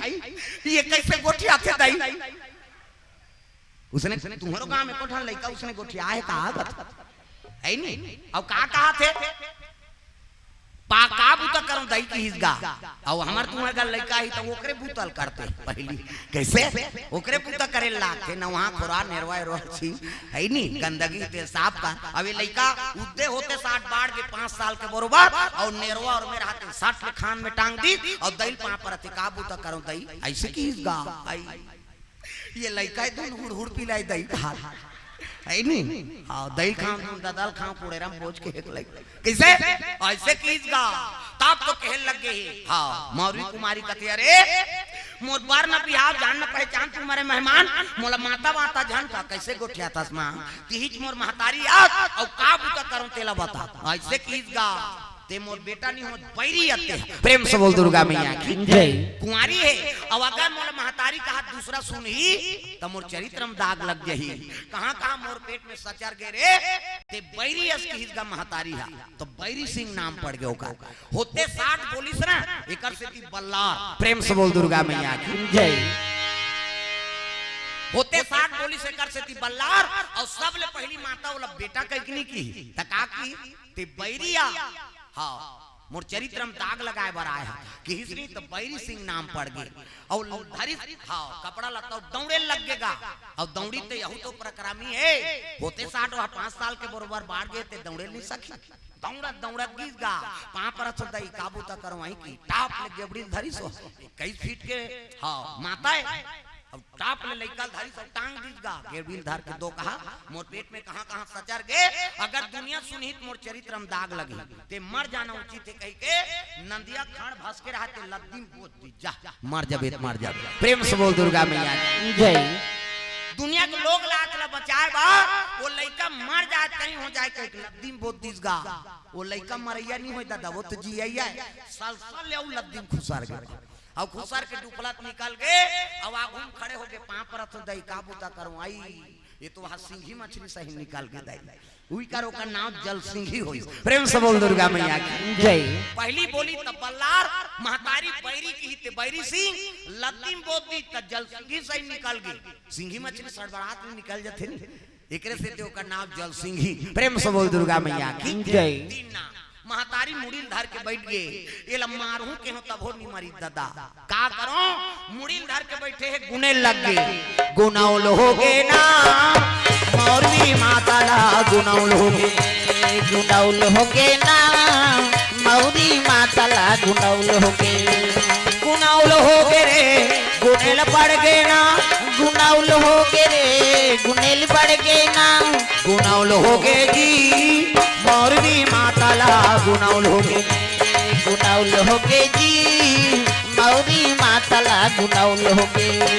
ये कइसे गोठियाथे दई?" उसने, तुम्हरो गांव में एको ठन लइका उसने गोठियाय हे का? हे नी? अउ का कहाथे? पा का बूता करंव दई किहिस गा। अउ हमर तुम्हर गा लइका ही त ओकरे बूता ल करते पहिली। कइसे? ओकरे बूता करे लागथे, नवहा खोरा, नेरवा एरवा छी, हे नी? गंदगी तेला साफ कर। अउ ये लइका उद्दे होते साट बाढ़ गे पांच साल के बरोबर, अउ नेरवा उरमे रहा तेला साट ले खान में टांग दिस, अउ दई ल पांव परत हे, "का बूता करंव दई?" अइसे किहिस गा। अई। ये लइका हे, दून हुड़ हुड़ पिलाय दई ल खांव। हे नी? हाँ, दई ल खांव, दून ददा ल खांव, पुड़ेरा म बोझ के एक लइका। कइसे? अइसे किहिस गा। तब तो कहे लग गे हे। हाँ, मौरी कुमारी कथे, "अरे, मोर बर न बिहाव, जान न पहचान, तू मोरे मेहमान, मोला माता वाता झन कह, कइसे गोठियाथस माँ? तिहीच मोर महतारी आस, अउ का बूता करंव तेला बता।" अइसे किहिस गा। "ते मोर बेटा नहीं हो, बैरी अते।" प्रेम से बोल दुर्गा मैया की। जय। कुंवारी हे, अउ अगर मोला महतारी कहा दूसरा सुनही, त मोर चरित्र म दाग लग जही। कहाँ कहाँ मोर पेट में सचर गे रे, ते बैरी अस किहिस गा महतारी हा, त बैरी सिंह नाम पड़ गे ओकर। होते साट बोलिस ना, एकर सेती बल्लार। प्रेम से बोल दुर्गा मैया की। जय। होते साट बोलिस एकर सेती बल्लार, अउ सबले पहिली माता ओला बेटा कहिके नी किही, त का किही? "ते बैरी आ।" हाँ, मोर चरित्र म दाग लगाय बर आय हा, किहिस नी त बैरी सिंह नाम पड़ गे। अउ धरिस, हाँ, कपड़ा लत्ता अउ दौड़े लग गे गा। अउ दौड़ी त यहू तो पराक्रमी हे, होते साट वह पांच साल के बरोबर बाढ़ गे ते दौड़े नहीं सकी। दौड़त दौड़त गिस गा, पांव परत हे, "दई का बूता करंव अई?" कि टाप ले गेबड़ी ल धरिस हो, इक्कीस फीट के, हाँ, माता हे। अउ टाप ले लइका ल धरिस अउ टांग दिस गा, गेबड़ी ल धर के दो कहा, "मोर पेट में कहाँ कहाँ सचर गे, अगर दुनिया सुनही त मोर चरित्र म दाग लगही, ते मर जाना उचित हे," कहिके नंदिया खंड़ भसके रहा ते लद्दी म बोद दिस, "जा, मर जाबे त मर जाबे।" प्रेम से बोल दुर्गा मैया की। जय। दुनिया के लोग लात ला बचाय बर, ओ लइका मर जाय त कहीं हो जाय कहिके लद्दी म बोद दिस गा। ओ लइका मरइया नहीं होय ददा, ओ तो जियइया हे। सलसल ले अउ लद्दी म खुसर गे। अउ खुसर के डुफला त निकल गे, अउ आघू म खड़े होके पांव परत हे, "दई का बूता करंव अई?" ये तो वहाँ सिंघी मछली सही निकल गे दई। उही कर ओकर नाम जल सिंघी होइस। प्रेम से बोल दुर्गा मैया की। जय। पहिली बोली त बल्लार, महतारी बैरी किही ते बैरी सिंह, लद्दी म बोद दिस त जल सिंघी सही निकल गे। सिंघी मछली सड़बड़ात ले निकल जथे नी। एकरे सेती ओकर नाम जल सिंघी। प्रेम से बोल दुर्गा मैया की। जय। तीन नाम। महतारी मुड़ी ल धर के बइठ गे, एला मारहूं केहेंव तभो नी मरिस ददा। का करंव? मुड़ी ल धर के बइठे हे, गुने लग गे। गुनउल हो गे ना, मौरी माता ला गुनउल हो गे। गुनउल हो गे ना, मौरी माता ला गुनउल हो गे। गुनउल हो गे रे, गुनेल पड़ गे ना। गुनउल हो गे रे, गुनेल पड़ गे ना। गुनउल हो गे जी, मौरी माता ला गुनउल हो गे। गुनउल हो गे जी, मौरी माता ला गुनउल हो गे।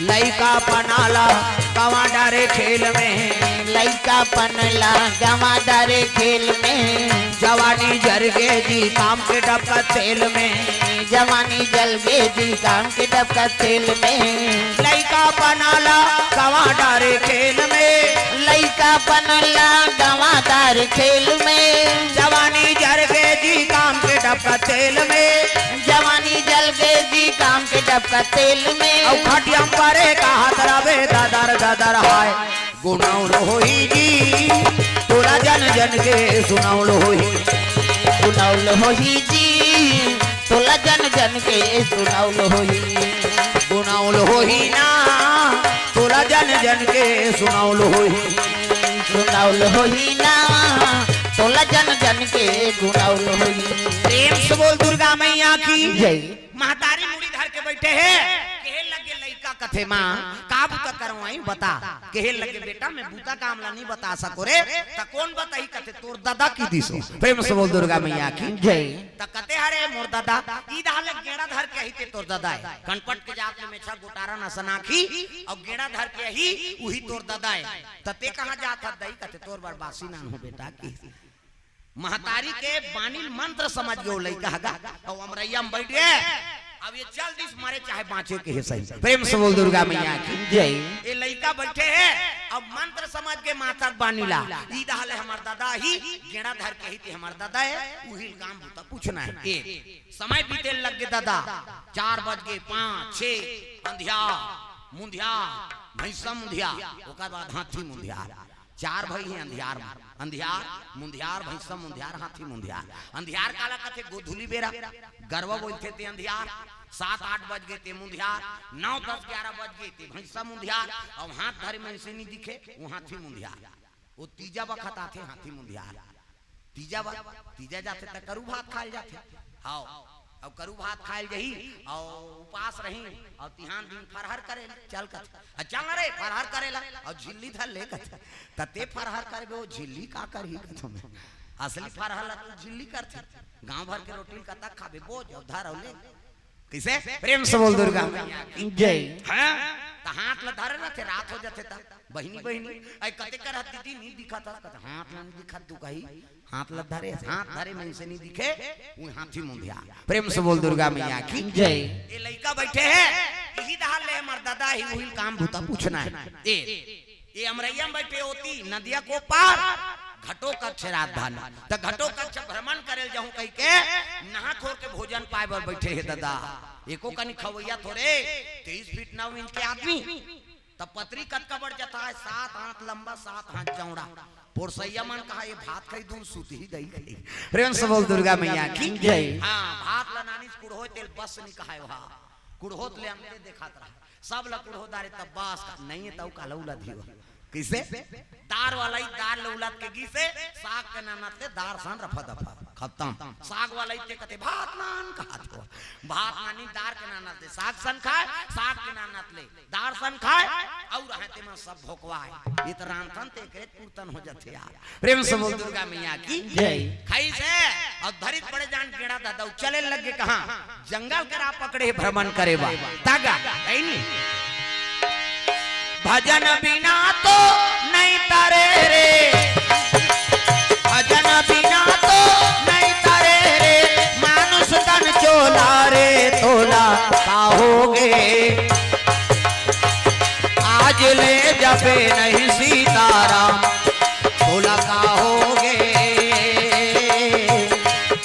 लइकापन ला गंवा डारे खेल में। लइकापन ला गंवा डारे खेल में। जवानी जर गे जी काम के डबका तेल में। जवानी जल गे जी काम के डबका तेल में। लइकापन ला गंवा डारे खेल में। लइकापन ला गंवा डारे खेल में। जवानी जर गे जी काम के डबका तेल में। जवानी जल गे जी काम के डबका तेल में। अउ खटिया म परे कहत रबे ददर ददर हाय। गुनउल होही जी, तोला जन जन के सुनउल होही। गुनउल होही जी, तोला जन जन के सुनउल होही। गुनउल होही ना, तोला जन जन के सुनउल होही। सुनउल होही ना, तोला जन जन के गुनउल होही। प्रेम से बोल दुर्गा मैया की। जय। महतारी मुड़ी धर के बइठे हे, कहे लगे लइका कथे, "माँ, का बूता करवाई बता।" कहे लगे, "बेटा, मैं बूता काम ला नहीं बता सको रे।" त कोन बताही? कथे, "तोर ददा कीदिस हो।" प्रेम से बोल दुर्गा मैया की। जय। त कथे, "हरे मोर ददा, ई दहा ले गेंड़ा धर के आही ते तोर ददा हे। कनपट के जात ले मेछा गोटारन असन आँखी, अउ गेंड़ा धर के आही, उही तोर ददा हे। त ते कहाँ जात हस दई?" कथे, "तोर बर बासी लानहूँ बेटा" कहिस। महतारी के बानी ल मंत्र समझ गे ओ लइका ह गा, अउ अमरइया म बइठ गे। अब ये चल दिस, मरे चाहे बाँचे कहे सही। प्रेम से बोल दुर्गा मैया की। जय। ये लइका बइठे हे, अब मंत्र समझ गे माता के बानी ला। "ई दहा ले हमर ददा आही, गेंड़ा धर के आही ते हमर ददा हे, उही ल काम बूता पूछना हे।" ए, समय बीते लग गे ददा, चार बज गे, पाँच, छे, अंधियार, मुंधियार, भैंसा मुंधियार, ओकर बाद हाथी मुंधियार। चार भई हे अंधियार म। अंधियार, मुंधियार, भैंसा मुंधियार, हाथी मुंधियार। अंधियार काला कथे? गोधूली बेरा, गरवा बोलथे ते अंधियार। सात आठ बज गे ते मुंधियार, नौ दस ग्यारह बज गे ते भैंसा मुंधियार, अउ हाथ धरे मइनसे नी दिखे, वो हाथी मुंधियार। वो तीजा बखत आथे हाथी मुंधियार। तीजा बा, तीजा जाथे त करू भात खाए ल जाथे। हव, अउ करू भात खाए ल जही, अउ उपास रही, अउ तिहान दिन फरहर करे ल चल कथे। "अ, चल न रे, फरहर करे ला, अउ झिल्ली धर ले" कथे। "त ते फरहर करबे, ओ झिल्ली का करही?" कथों मैं, "असली फरहर ला तू झिल्ली करथे, गांव भर के रोटी ल कतक खाबे, बोझ अउ धर अउ ले।" कइसे? प्रेम से बोल दुर्गा मैया की। जय। हाँ? त हाथ ल धरे रथे, रात हो जाथे त, "बहिनी, बहिनी, अई कते करत हस दीदी, नी दिखत हस?" कथे, "हाथ ल नी दिखत तू कही, हाथ ल धरे, हाथ धरे मइनसे नी दिखे, वो हाथी मुंधियार।" प्रेम से बोल दुर्गा मैया की। जय। ये लइका बइठे हे, इही दहा ले हमर ददा आही, उही ल काम बूता पूछना हे। ए, ये अमरइया म बइठे ओती, नदिया के ओ पार, घटोत्कच राजधानी। त घटोत्कच भ्रमण करे ल जाहूं कहिके, नहा खोर के भोजन पाए बर बइठे हे ददा। एको कनी खवइया थोरे, तेईस फीट नौ इंच के आदमी। त पतरी कतका बढ़ जाता हे, सात हाथ लंबा, सात हाथ चौड़ा। पोरसइया मन कहा, "ये भात खाही, दूध सूत ही गई।" प्रेम से बोल दुर्गा मैया की। जय। हाँ, भात ल नानिस कुड़हो तेल बस नी कहाय वहा। कुड़होत ले अंते देखत रहा। सब ल कुड़हो दारे तब बस का, नहीं हे तउ काला उला दियो। कइसे? दार वाला ही दार ल उलत के गिसे, साग के नानत ले दार सन रफा दफा। खतम। साग वाला ही ते कथे, "भात नान" कहात हो। भात नानी दार के नानत ले साग सन खाय, साग के नानत ले दार सन खाय, अउ रहे ते मन सब भोकवाय। ये त रांधथन ते एकरे पूरतन हो जाथे यार। प्रेम से बोल दुर्गा मैया की। जय। खाइस हे, अउ धरिस बड़े जान गेंड़ा ददा, चले लगे कहाँ? जंगल के राह पकड़े हे भ्रमण करे बर। तागा, है नी? भजन बिना तो नहीं तरे रे, भजन बिना तो नहीं तरे रे, मानुष तन चोला रे तोला का होगे। आज ले जपे नहीं सीताराम, तोला का होगे।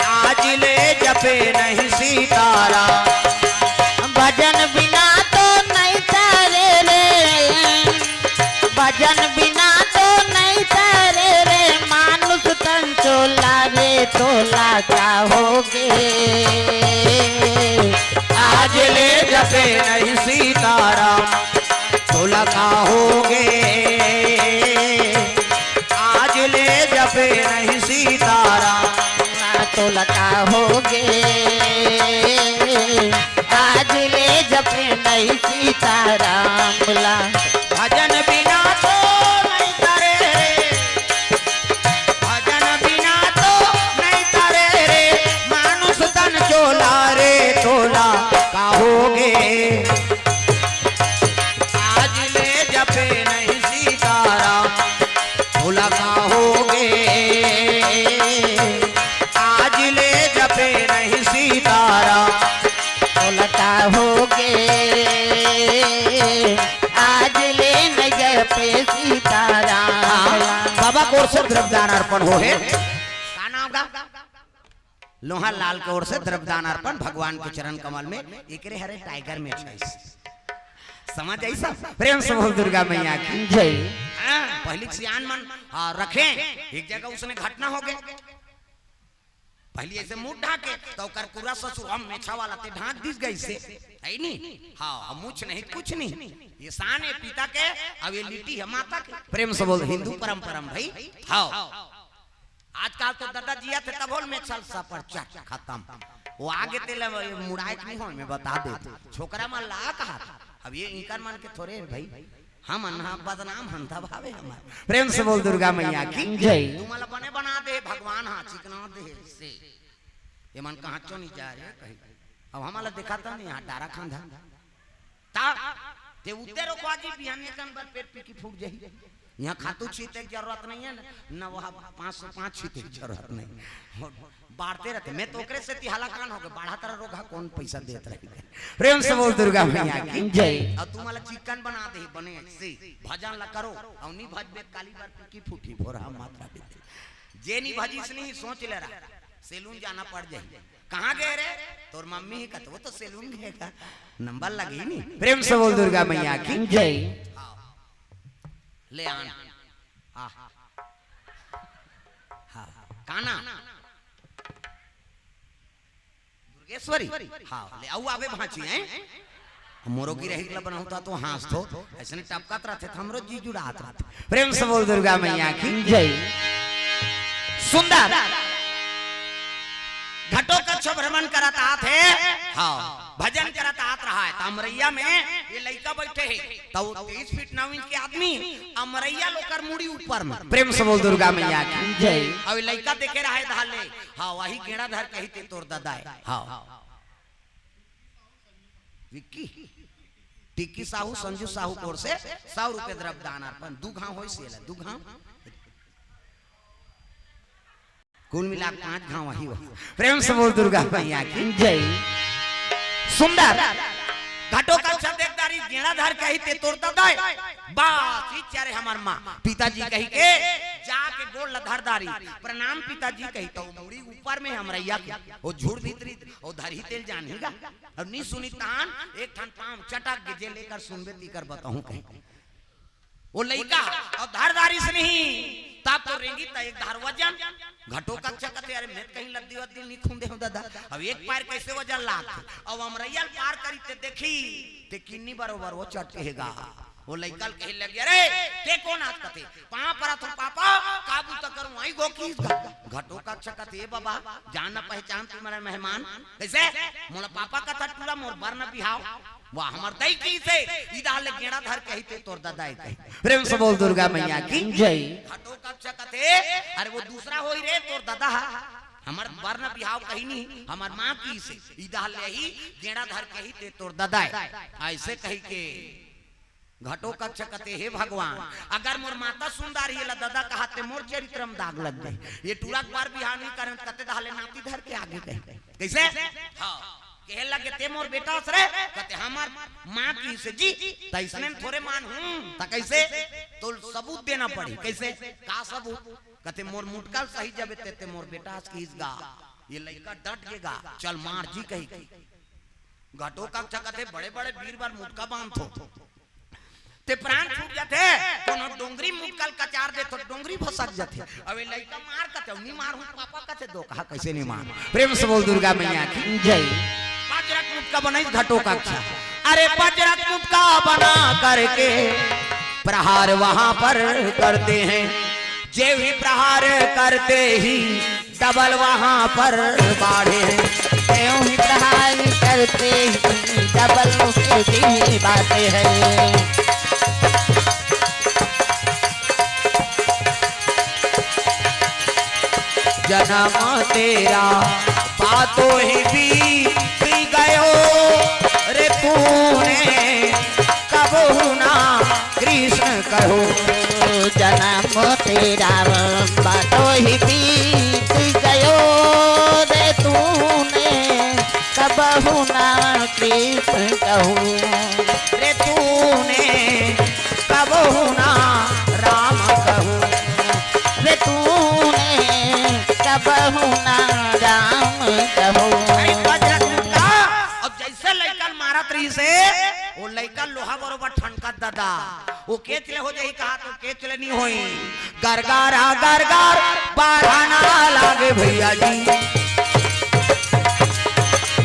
आज ले जपे नहीं सीताराम। भजन बिना तो नहीं तरे रे, भजन बिना तो नहीं तरे रे, मानुष तन चोला रे तोला का होगे। आज ले जपे नहीं सीताराम, तोला का होगे। आज ले जपे नहीं सीताराम, तोला का होगे। आज ले जपे नहीं सीताराम ला। भजन बिना तो नहीं तरे रे, भजन बिना तो नहीं तरे रे, मानुष तन चोला रे तोला का होगे। आज ले जपे नहीं सीताराम, तोला का होगे। आज ले जपे नहीं सीताराम, तोला का होगे। आज ले नहीं जपे सीताराम। हाँ, बाबा के ओर से द्रव्यदान अर्पण हो हे। का नाम का? लोहार लाल के ओर से द्रव्यदान अर्पण भगवान के चरण कमल में, एकरे हरे टाइगर में छै। समझ आई सब? प्रेम से बोल दुर्गा मैया की। जय। हाँ, पहली सियान मन, हाँ, रखे, एक जगह उसने घटना हो गए। पहली ऐसे मुंह ढाके, तो ओकर पूरा ससुर हम मेछा वाला ते ढाक दिस गई से, है नी? हाँ, अब मुछ नहीं, कुछ नहीं। ये शान हे पिता के, अब ये लिट्टी हे माता के। प्रेम से बोल, हिंदू परंपरा में भाई। हाँ। आजकल तो ददा जियत हे तभो ले मेछा ल सपर चट खतम। वो आगे तेला मुड़ाए के नहीं हो, मैं बता दे। छोकरा मन ला कहा अब ये इंकर मन के थोरे हे भाई, हमन ह बदनाम हन तब हवे हमर। प्रेम से बोल दुर्गा मैया की जय। तुमला बने बना दे भगवान, हा चिकना दे से। ये मन कहाँ चो नहीं जा रहे कहीं। अब हमला दिखाता नहीं, यहाँ डारा खांधा। ता ते उत्ते रोकवा जी, बिहान निकन बर पेट पीकी फूट जाही। यहाँ खातू छीते के जरूरत नहीं है ना, ना वहाँ पाँच सौ पाँच छीते के जरूरत नहीं। बाढ़ते रहते, मैं तो ओकरे से तिहाला कान हो गए, बाढ़ा तरह रोगा कौन पैसा देत रही। प्रेम से बोल दुर्गा मैया की जय। और तुमला चिकन बना दे बने से, भजन ला करो, और नहीं भजबे काली बार पीकी फूटी भोरा मात्रा दे। जे नहीं भजिस नहीं सोच ले रहा, सैलून जाना पड़ जाही। कहाँ गए रे? तोर मम्मी ही कहते, वो तो सैलून गए का, नंबर लगी नहीं। प्रेम से बोल दुर्गा मैया की जय। हाँ। ले आन। हाँ। हाँ। काना? दुर्गेश्वरी? हाँ, ले आऊ आबे भांची, हैं? मोरो गिरही ला बनाऊ ता तो हाँस थो, अइसने टपकत रहते, त हमरो जी जुड़ात रहते। प्रेम से बोल दुर्गा मैया की जय। सुंदर। घटोत्कच भ्रमण करत आत हे, हाँ, भजन करत आत रहा हे, त अमरैया में ये लइका बैठे हे, त वो तेईस फीट नौ इंच के आदमी, अमरैया ल ओकर मुड़ी ऊपर में। प्रेम से बोल दुर्गा मैया की जय। अउ ये लइका देखे रहा हे धाले, हाँ, वही गेंड़ा धर के ही ते तोर ददा हे, हाँ। विक्की, टिक्की साहू, संजू साहू कोर से सौ रुपये द्रव्य दान अर्पण, दू घाव होइस एला, दू घाव। कुल मिला के पाँच घाव वही हो। प्रेम से बोल दुर्गा मैया की जय। सुंदर। घटोत्कच देख डारिस, गेंड़ा धर के ही ते तोर ददा हे। बस, ई चारे हमर माँ। पिताजी कही के, जाके गोड़ ला धर डारिस। प्रणाम पिताजी कही, त मुड़ी ऊपर में अमरैया के। वो झूठ भीतरी, वो धरही तेल जानही गा। अब नी सुनी तान, एक ठन पाँव चटक के जे लेकर सुनबे तीकर बताहूँ कहीं। वो लइका अउ धर डारिस नहीं, तब तो रेंगी त एक धार वजन। घटोत्कच कथे, अरे मैं कहीं लद्दी वद्दी नहीं खूंदे हो ददा। अब एक पैर कैसे वजन लाग? अब अमरैया ल पार करी ते देखी, ते किन्नी बरोबर वो चटके हे गा। वो लइका ल कहे लगे, अरे ते कोन आस कथे? पाँव परत हो पापा, काबू त करूँ, आई गो की घटोत्कच कथे, ए बाबा, जान न पहचान तुम्हारा मेहमान। कैसे? मोला पापा कथा टूरा, मोर बर न बिहाव। वाह, हमर दई कहिसे, इदा ले गेंड़ा धर के ही ते तोर ददा हे कही। प्रेम से बोल दुर्गा मैया की जय। घटोत्कच कथे, अरे वो दूसरा होही रे तोर ददा हा। हमर बर न बिहाव कही नहीं, हमर माँ कहिसे, इदा ले ही गेंड़ा धर के ही ते तोर ददा हे। अइसे कही के घटोत्कच कथे, हे भगवान, अगर मोर माता सुन डारही एला ददा कहा ते मोर चरित्र में दाग लग जाही। ये टूरा के बर बिहाव नहीं करन कथे, धाले नाती धर के आगे कही। कैसे? हाँ। कहे लगे, ते मोर बेटा अस रे? कथे, हमर माँ कहिसे जी, त अइसने में थोरे मानहूँ। त कैसे? तो सबूत देना पड़ी। कैसे? का सबूत? कथे, मोर मुटका ल सही जबे ते, ते मोर बेटा अस कहिस गा। ये लइका डट गे गा, चल मार जी कही के। घटोत्कच कथे, बड़े बड़े वीर बर मुटका बांधथो। ते प्राण छूट जाथे, कोनो डोंगरी मुटका ल कचार देथो, डोंगरी भसक जाथे। अब ये लइका मार कथे, नी मारहूँ पापा कथे, दो कहा कैसे नी मार। प्रेम से बोल दुर्गा मैया की जय। वज्रक मुटका बनाइस घटोत्कच। अरे वज्रक मुटका बना करके प्रहार वहाँ पर करते हैं। जे भी प्रहार करते ही डबल वहाँ पर बाढ़े हैं। त्यों ही प्रहार करते ही डबल उसके भी बातें हैं। जन्म तेरा बातों ही बीत गयो रे तूने कबहु ना कृष्ण कहो। जन्म तेरा बातों ही बीत गयो रे तूने कबहु ना कृष्ण कहो। रे तूने कबहु ना राम कहो। रे तूने कबहु ना राम कहो। अरे वज्रक मुटका, अब जैसे लइका ल मारत रहिसे, वो लइका लोहा बरोबर ठनकत ददा। वो केच ले हो जाही कहा तो केच ले नहीं होई। गरगरा गरगर बढ़ना लागे भैया जी।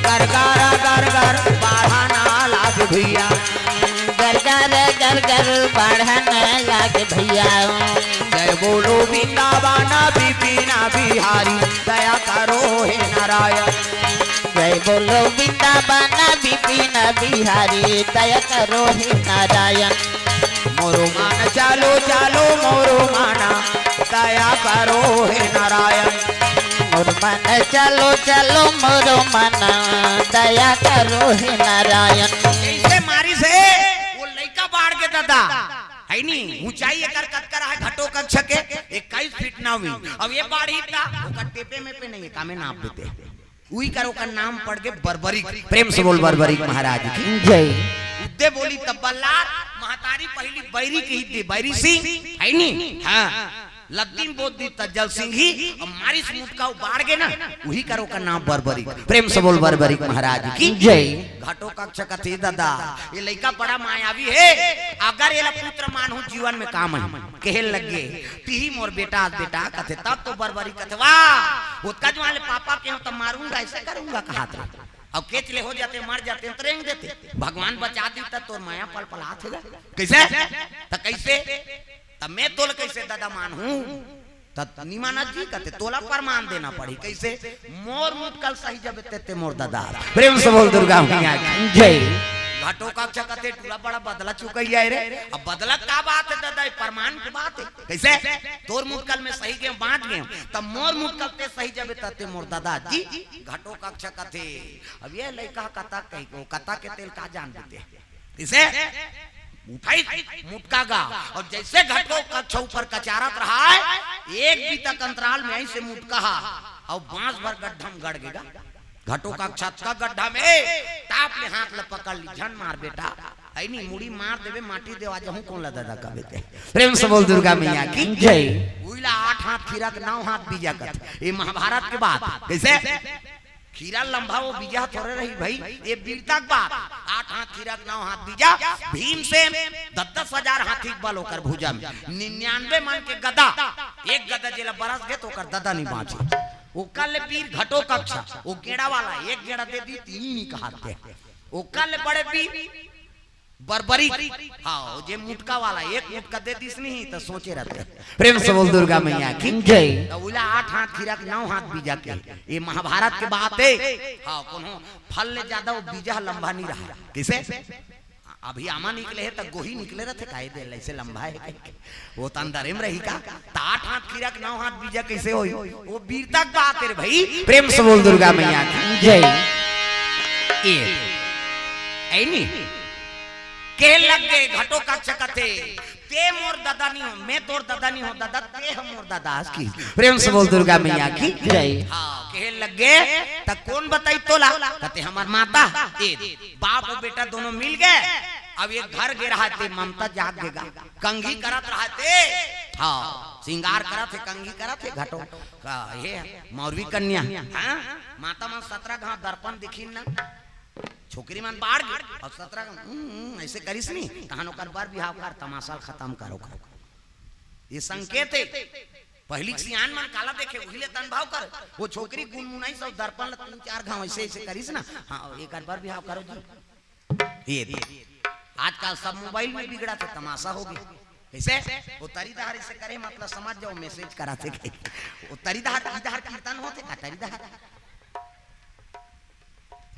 गरगरा गरगर बढ़ना लागे भैया। गरगर गरगर बढ़ना लागे भैया। जय बोलो वृंदावन बिपिन बिहारी, दया करो हे नारायण। जय बोलो वृंदावन दीन बिहारी दया करो हे नारायण। मोरो मन चालो चालो मोरो मन, दया करो हे नारायण। मोर मन चालो चालो मोरो मन, दया करो हे नारायण। जइसे मारिस हे वो लइका बाढ़ गे दादा, हइ नी? ऊंचाई एकर कतका रहय? घटो कक्ष के इक्कीस फीट नौ इंच। अब ये बाढ़ही त ओकर टेपे में पे नहीं है, कामे नाप देते। उही कर ओकर नाम पड़ गे बर्बरीक। प्रेम से बोल बर्बरीक महाराज की। जय। उद्दे बोली तब बल्लार, महतारी पहिली बैरी कहि दे, बैरी सिंह, हइ नी? हाँ। लद्दी म बोल दी त जल सिंह ही, अउ मारिस मुटका बाढ़ गे ना, उही कर ओकर नाम बर्बरीक। प्रेम से बोल बर्बरीक महाराज की। जय। घटो कक्ष कथे दादा, ये लइका बड़ा मायावी हे, अगर एला पुत्र मानहूं जीवन में काम आही। कहे लग गे, तिही मोर बेटा, बेटा कथे, तब तो बर्बरीक कथे, वाह, ओतका जुवार ले पापा केहेंव त मारूंगा, ऐसा करूंगा कहत रहे। अब केच ले हो जाते, मर जाते, त रेंग देते। भगवान बचा दी त तोर मया पलपलात हे गा। कइसे? त कइसे? त मैं तोला कइसे दादा मानहूं? त निमानत जी कथे, तोला प्रमाण देना पड़ही। कइसे? मोर मुटका ल सहि जबे ते, ते मोर दादा। प्रेम से बोल दुर्गा मैया की। जय। घटो कक्ष कथे, टूरा बड़ा बदला चुकइया हे रे। अब बदला का बात हे दादा, ये प्रमाण के बात हे। कइसे? तोर मुटका ल मैं सहि गेंव, बांच गेंव, त मोर मुटका ल ते सहि जबे त ते मोर दादा जी। घटो कक्ष कथे, अब ये लइका कथा कही को, कथा के तेल का जान देते। इसे उठाइस मुटका गा, अउ जइसे घटो कक्ष ऊपर कचारत रहय, एक बीता के अंतराल में अइसे मुटका हा, अउ बांस भर गड्ढा म गड़ गे गा। घटो कक्ष अतका गड्ढा में, टाप ले हाथ ल पकड़ ली, झन मार बेटा, हइ नी मुड़ी मार देबे, माटी देवा जहूं कोन ल दादा कबे ते। प्रेम से बोल दुर्गा मैया की। जय। उइला आठ हाथ खीरा के नौ हाथ बीजा कथे, ये महाभारत के बात। कइसे? खीरा लंबा वो बीजा थोरे रही भई, ये बीरता के बात। आठ हाथ खीरा के नौ हाथ बीजा, भीमसेन दस दस हजार हाथी के बल ओकर भुजा में, निन्यानवे मन के गदा, एक गदा जेला बरस गे त ओकर ददा नइ बांचे। ओकर ले बीर घटो कक्ष, वो गेड़ा वाला, एक गेड़ा दे दी, तीन ही कहात के। ओकर ले बड़े बीर बर्बरीक, हाँ, जे मुटका वाला, एक मुटका दे दिस नहीं, त सोचे रहते। प्रेम से बोल दुर्गा मैया की। जय। त उइला आठ हाथ खीरा के नौ हाथ बीजा के, ये महाभारत के बात हे। हाँ, कोनो फल ले जादा वो बीजा लंबा नइ रहा। कइसे? अभी आमा निकले हे, त गोही निकले रहते, काहे दे, अइसे लंबा हे। वो त अंदरे में रही का? त आठ हाथ खीरा के नौ हाथ बीजा कइसे होही? वो बीरता के बात हे रे भई। प्रेम से बोल दुर्गा मैया की। जय। ये, हइ नी? कहे लग गे घटो कक्ष कथे, ते मोर ददा नइ हो, मैं तोर ददा नइ हो, ददा ते ह मोर ददा हस की। प्रेम से बोल दुर्गा मैया की। जय। हाँ, कहे लग गे, त कोन बताही तोला? कथे हमर माता, ए, बाप अउ बेटा दोनों मिल गे, अब ये घर गे रहय ते ममता जाग गे गा। कंघी करत रहय ते, हाँ, सिंगार करत हे, कंघी करत हे, घटो का हे मौरवी कन्या, हाँ? माता मन सतरा घांव दर्पण देखिन ना, छोकरी मन बाढ़ गे, अउ सतरा घांव, हम्म, हम्म, अइसे करिस नी, तहन ओकर बर बिहाव कर, तमासा ल खतम करो, करो। ये संकेत हे, पहिली के सियान मन काला देखे, उही ले त अनुभव कर। वो छोकरी गुनगुनाइस अउ दर्पण ल तीन चार घांव अइसे, अइसे करिस ना, हाँ, एकर बर बिहाव करो जी। ये दे। आजकल सब मोबाइल में बिगड़त हे, तमासा हो गे। कइसे? वो तरी डहर अइसे करे, मतलब समझ जाओ, message करत हे। वो तरी डहर, ई डहर कीर्तन होथे का? तरी डहर।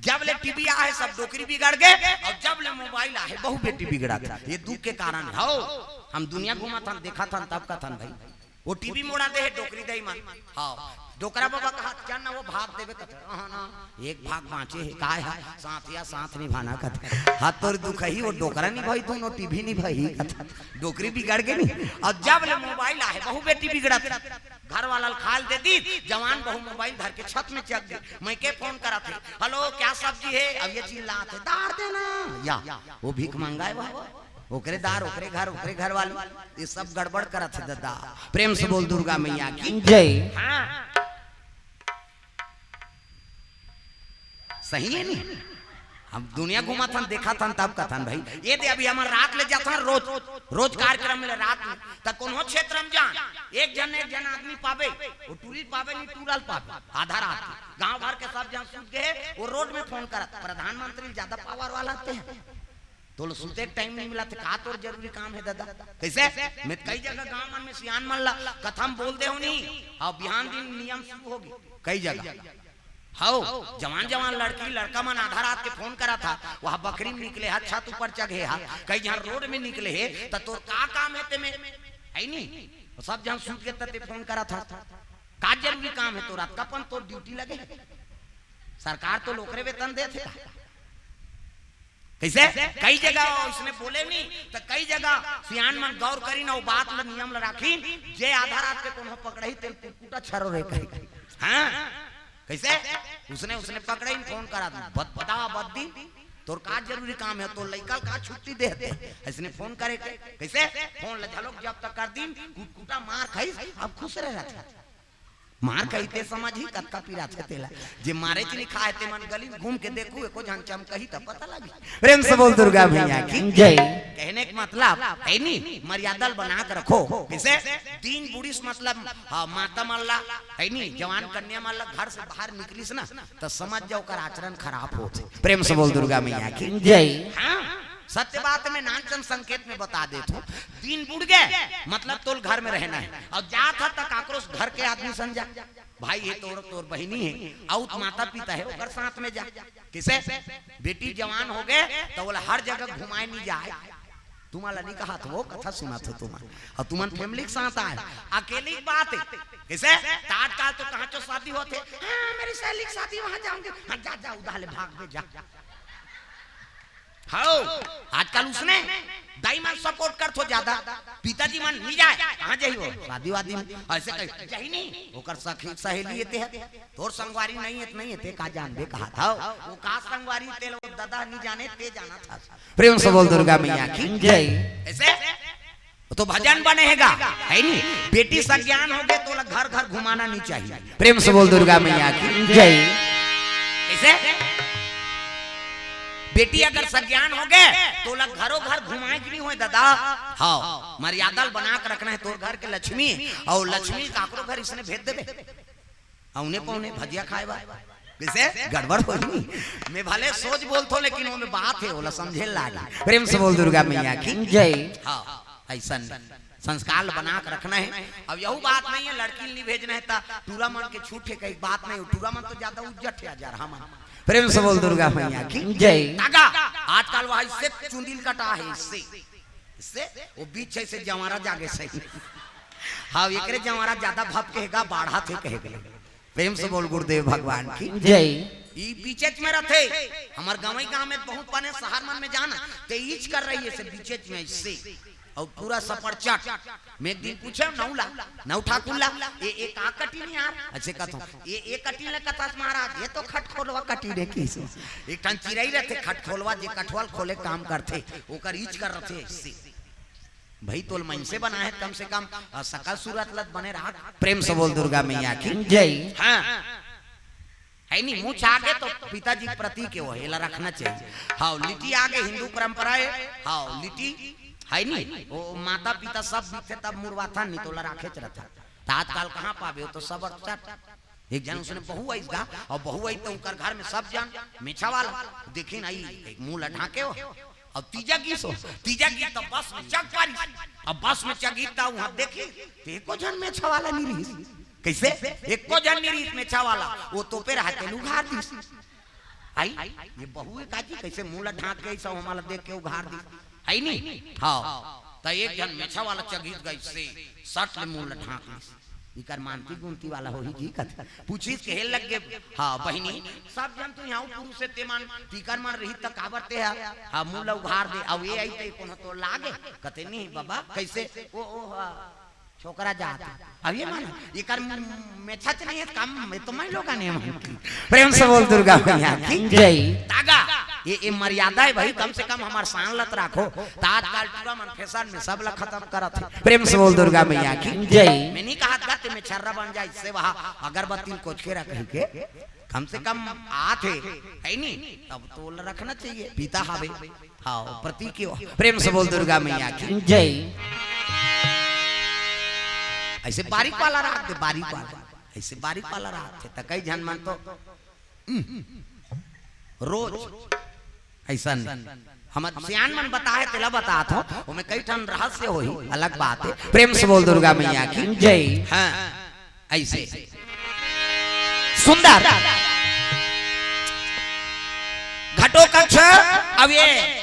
जब ले टीवी आहे, सब डोकरी बिगड़ गे, अउ जब ले मोबाइल आहे, बहू बेटी बिगड़त हे। ये दुख के कारण हे। हो, हम दुनिया घूमत हन, देखत हन, तब कथन भई। वो टीवी मोड़ा दे हे डोकरी दई मन। हाँ, डोकरा बाबा कहा, "चल ना, वो भाग देबे," कथे, "हाँ ना, एक भाग बांचे हे, काय हे? साथ या साथ निभाना," कथे। हाँ, तोर दुख ही, वो डोकरा निभाही, दोनों टीवी निभाही, कथे। डोकरी बिगड़ गे नी। अउ जब ले मोबाइल आहे, बहू बेटी बिगड़त हे। घर वाला ल खाय ल दे दिस, जवान बहू मोबाइल धर के छत में चघ गे। मइके फोन करत हे, "हेलो, क्या सब्जी है?" अब ये चिल्लात हे, "दार देना।" या, वो भीख मंगाय बा। ओकरे दार, ओकरे घर, ओकरे घर वाली, ये सब गड़बड़ करत हे ददा। प्रेम से बोल दुर्गा मैया की। जय। हाँ। सही हे नी? हम दुनिया घूमत हन, देखत हन, तब कथन भई। ये दे अभी हमन रात ले जाथन रोज, रोज कार्यक्रम में रात में। त कोनो क्षेत्र में जान, एक झन, एक झन आदमी पाबे, वो टूरी पाबे नी, टूरा ल पाबे, आधा रात के। गांव भर के सब झन सूत गे हे, वो रोड में फोन करत, "प्रधानमंत्री ल जादा power वाला आथे।" तोला सुते के time नइ मिलत हे, का तोर जरूरी काम हे ददा? कइसे? मैं कई जगह गांव मन में सियान मन ला कथा म बोल दे हों नी, अउ बिहान दिन नियम शुरू होगे कई जगह। हव, जवान जवान लड़की लड़का मन आधा रात के फोन करत हा, वह बखरी में निकले हा, छत ऊपर चघे हा, कई झन रोड में निकले हे, त तोर का काम हे तेमे? है नी? तो सब झन सूत के त ते फोन करत हा, का जरूरी काम हे तोर? रात का अपन तोर ड्यूटी लगे हे, सरकार तो ओकरे वेतन देथे का? कइसे? कई जगह उसने बोले नी, त कई जगह सियान मन गौर करिन, अउ बात ल नियम ल राखिन, जे आधा रात के कोनो पकड़ही, तेल कुटकुटा छरो रे कही। हाँ, कइसे? उसने, उसने पकड़िन, फोन करा दिन, बद-, बता बद दिन, तोर का जरूरी काम हे? तोर लइका ल का छुट्टी दे दे? अइसने फोन करे के, कइसे? फोन ल झलोक जब तक कर दिन, कुटकुटा मार खाइस, अब खुश रह रहथे। मार खाही ते समझही कतका पिराथे तेला। जे मारे च नी खाय ते मन गली में घूम के देखू, एको झन चमकही त पता लगी। प्रेम से बोल दुर्गा मैया की जय। कहने के मतलब है नी, मर्यादा ल बना के रखो। कइसे? दिन बुढ़िस मतलब, हाँ, माता मन ला, है नी, जवान कन्या मन ला घर से बाहर निकलिस ना, त समझ जाओ ओकर आचरण खराब होथे। प्रेम से बोल दुर्गा मैया की जय। हाँ, सत्य बात में नानचन संकेत में बता देत हूँ, दिन बुड़ गे, मतलब तोल घर में रहना हे, अउ जात हा त काकरो घर के आदमी सन जा, भाई हे तोर, तोर बहिनी हे, अउ माता पिता हे, ओकर साथ में जा। कइसे? बेटी जवान हो गे त ओला हर जगह घुमाए नी जाय। तुमन ला नी कहत हो, कथा सुनत हो तुमन, अउ तुमन फैमिली के साथ आय, अकेली के बात हे। कइसे? त आजकल तो कहाँ चो शादी होथे, हाँ, मेरी सहेली की शादी, वहाँ जाऊंगी। हाँ, जा, जा, उधार ले भाग बे, जा। हव, आजकल उसने दाई मन सपोर्ट करथो ज्यादा, पिताजी मन नी जाय, कहाँ जाही वो शादी वादी में? अइसे कही जाही नी, ओकर सखी सहेली हे ते ह, तोर संगवारी नइ हे त नइ हे, ते का जानबे कहत हव, वो का संगवारी, तेल वो ददा नी जाने, ते जानत हस। प्रेम से बोल दुर्गा मैया की जय। अइसे तो भजन बने हे गा, है नी? बेटी सज्ञान हो गे त ओला घर घर घुमाना नी चाहिए। प्रेम से बोल दुर्गा मैया की जय। कइसे? बेटी अगर सज्ञान हो गे त ओला घरो घर घुमाए के नी होय ददा। हव, मर्यादा ल बना के रखना हे, तोर घर के लक्ष्मी, अउ लक्ष्मी काकरो घर इसने भेज देबे। औने पौने भजिया खाए बर, कइसे? गड़बड़ होही। मैं भले सोच बोलथो, लेकिन ओमे बात हे, ओला समझे लागे। प्रेम से बोल दुर्गा मैया की जय। हाँ, अइसन संस्कार ल बना के रखना हे। अब यहू बात नइ हे, लड़की ल नी भेजना हे त टूरा मन के छूट हे, कही बात नइ हे, टूरा मन तो ज्यादा उज्जट हे, हजार हमन। प्रेम से बोल दुर्गा मैया की जय। तागा, आजकल वह इससे चुंदी ल कटा हे, इससे, इससे वो बीच हे, इससे जवारा जागे सही। हाँ, एकरे जवारा ज्यादा भपके हे गा, बाढ़त हे कहे गे। प्रेम से बोल गुरुदेव भगवान की जय। ई बीचेच में रथे। हमर गंवई गांव में बहुत बने, शहर मन में जाना, ते ईच कर रही हे, से बीचेच में इससे। अउ पूरा सपरचट। मैं एक दिन पूछे, नौला, नौ ठाकुर ला, ए, ए का कटिन यार? अइसे कहत हूँ, ए, ए कटिन ले कथस महाराज, ए तो खटखोलवा कटिन हे किस। एक ठन चिरई रथे खटखोलवा, जे कठवा ल खोले काम करथे, ओकर ईच कर रथे इससे। भाई, तोल मनसे बनाए हे, कम से कम, अ, सकल सूरत ल त बने राख। प्रेम से बोल दुर्गा मैया की जय। हाँ। है नी, मूछ आगे तो पिताजी के प्रतीक हे वो, एला रखना चाहिए। हाँ, लिटी आगे हिंदू परंपरा हे। हाँ, लिटी, है नी, वो माता पिता सब बिकथे तब मुड़वाथन, नी तो ओला राखेच रथन। त आजकल कहाँ पाबे, वो तो सब चट। एक झन उसने बहू आइस गा, अउ बहू आइस त ओकर घर में सब झन मेछा वाला, देखिन आई, एक मुंह ला ढांके हो, अउ तीजा गिस हो, तीजा गिस त बस में चघ पारिस, अउ बस में चघिस त उहाँ देखिस, त एको झन मेछा वाला नी रिहिस। कइसे? एको झन नी रिहिस मेछा वाला, वो तोपे रहा तेन उघार दिस। आई, ये बहू हे का जी, कइसे मुंह ला ढांक के सब हमला देख के उघार दिस, है नी? हाँ, त एक झन मेछा वाला चघिस गा इससे, सट ले मुंह ला ढांक लिस। इकर मानती गुनती वाला होही जी कथे। पूछिस कहे लग गे, हाँ बहिनी, सब झन तो इहाँ पुरुष हे, ते मन तीकर मन रही त काबर ते हा, हाँ, मुंह ला उघार दे, अउ ये आई ते कोनो तो लागे, कथे नी बाबा, कइसे? ओ, ओ, हाँ, छोकरा जात। अब ये मन, इकर मेछा च नइ हे, काम में तो मैं लोग ने मन की। प्रेम से बोल दुर्गा मैया की जय। तागा, ये, ये मर्यादा हे भाई, कम से कम हमर शान ल त राखो। त आजकल टूरा मन फैशन में सब ला खतम करत हे। प्रेम से बोल दुर्गा मैया की जय। मैं नी कहत गा ते में छर्रा बन जाय, इससे वहाँ अगरबत्ती ल कोचके रख कही के। कम से कम आत हे, है नी? तब तो ओला रखना चाहिए, पिता हवे। हाँ, प्रतीक हे वो। प्रेम से बोल दुर्गा मैया की जय। अइसे बारीक वाला राख दे, बारीक वाला। अइसे बारीक वाला राख दे, त कई झन मन तो, हम्म, रोज अइसन। हमर सियान मन बताए, तेला बतात हूँ, ओमे कई ठन रहस्य होही, अलग बात हे। प्रेम से बोल दुर्गा मैया की जय। हाँ, अइसे। सुंदर। कच्छ। अब ये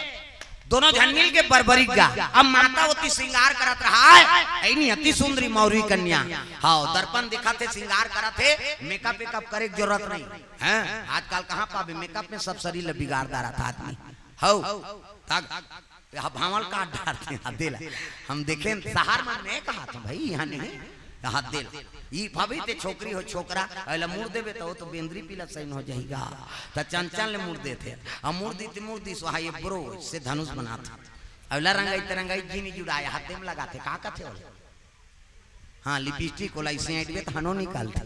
दोनों झन मिल के बरबरी गा। अब माता ओती श्रृंगार करत रहा है, ऐनी अति सुंदरी मौरी कन्या। हाँ, दर्पण दिखत हे, श्रृंगार करत हे, मेकअप वेकअप करे के जरूरत नहीं है। आजकल कहाँ पाबे मेकअप में, सब शरीर ल बिगाड़ डारत आदमी। हौ, तक, भांवल काट डारथे, हद्दे ला। हम देखेन, शहर मन में कहाथों भाई, यहाँ नहीं, हद्दे ला। ई भाभी ते छोकरी हो, छोकरा, अइला मुड़ देबे त ओ तो बेंदरी पीला सैन हो जाही गा। त चंचल ले मुड़ देथे। अब मुड़ दी ते मुड़ दी, सो हाय ब्रो से धनुष बनाथे। अइला रंगाई ते रंगाई, जीनी जुड़ाए, हद्दे में लगाथे, का कथे ओला? हाँ, लिपस्टिक ओला अइसे ऐंठबे त हनो निकालथे।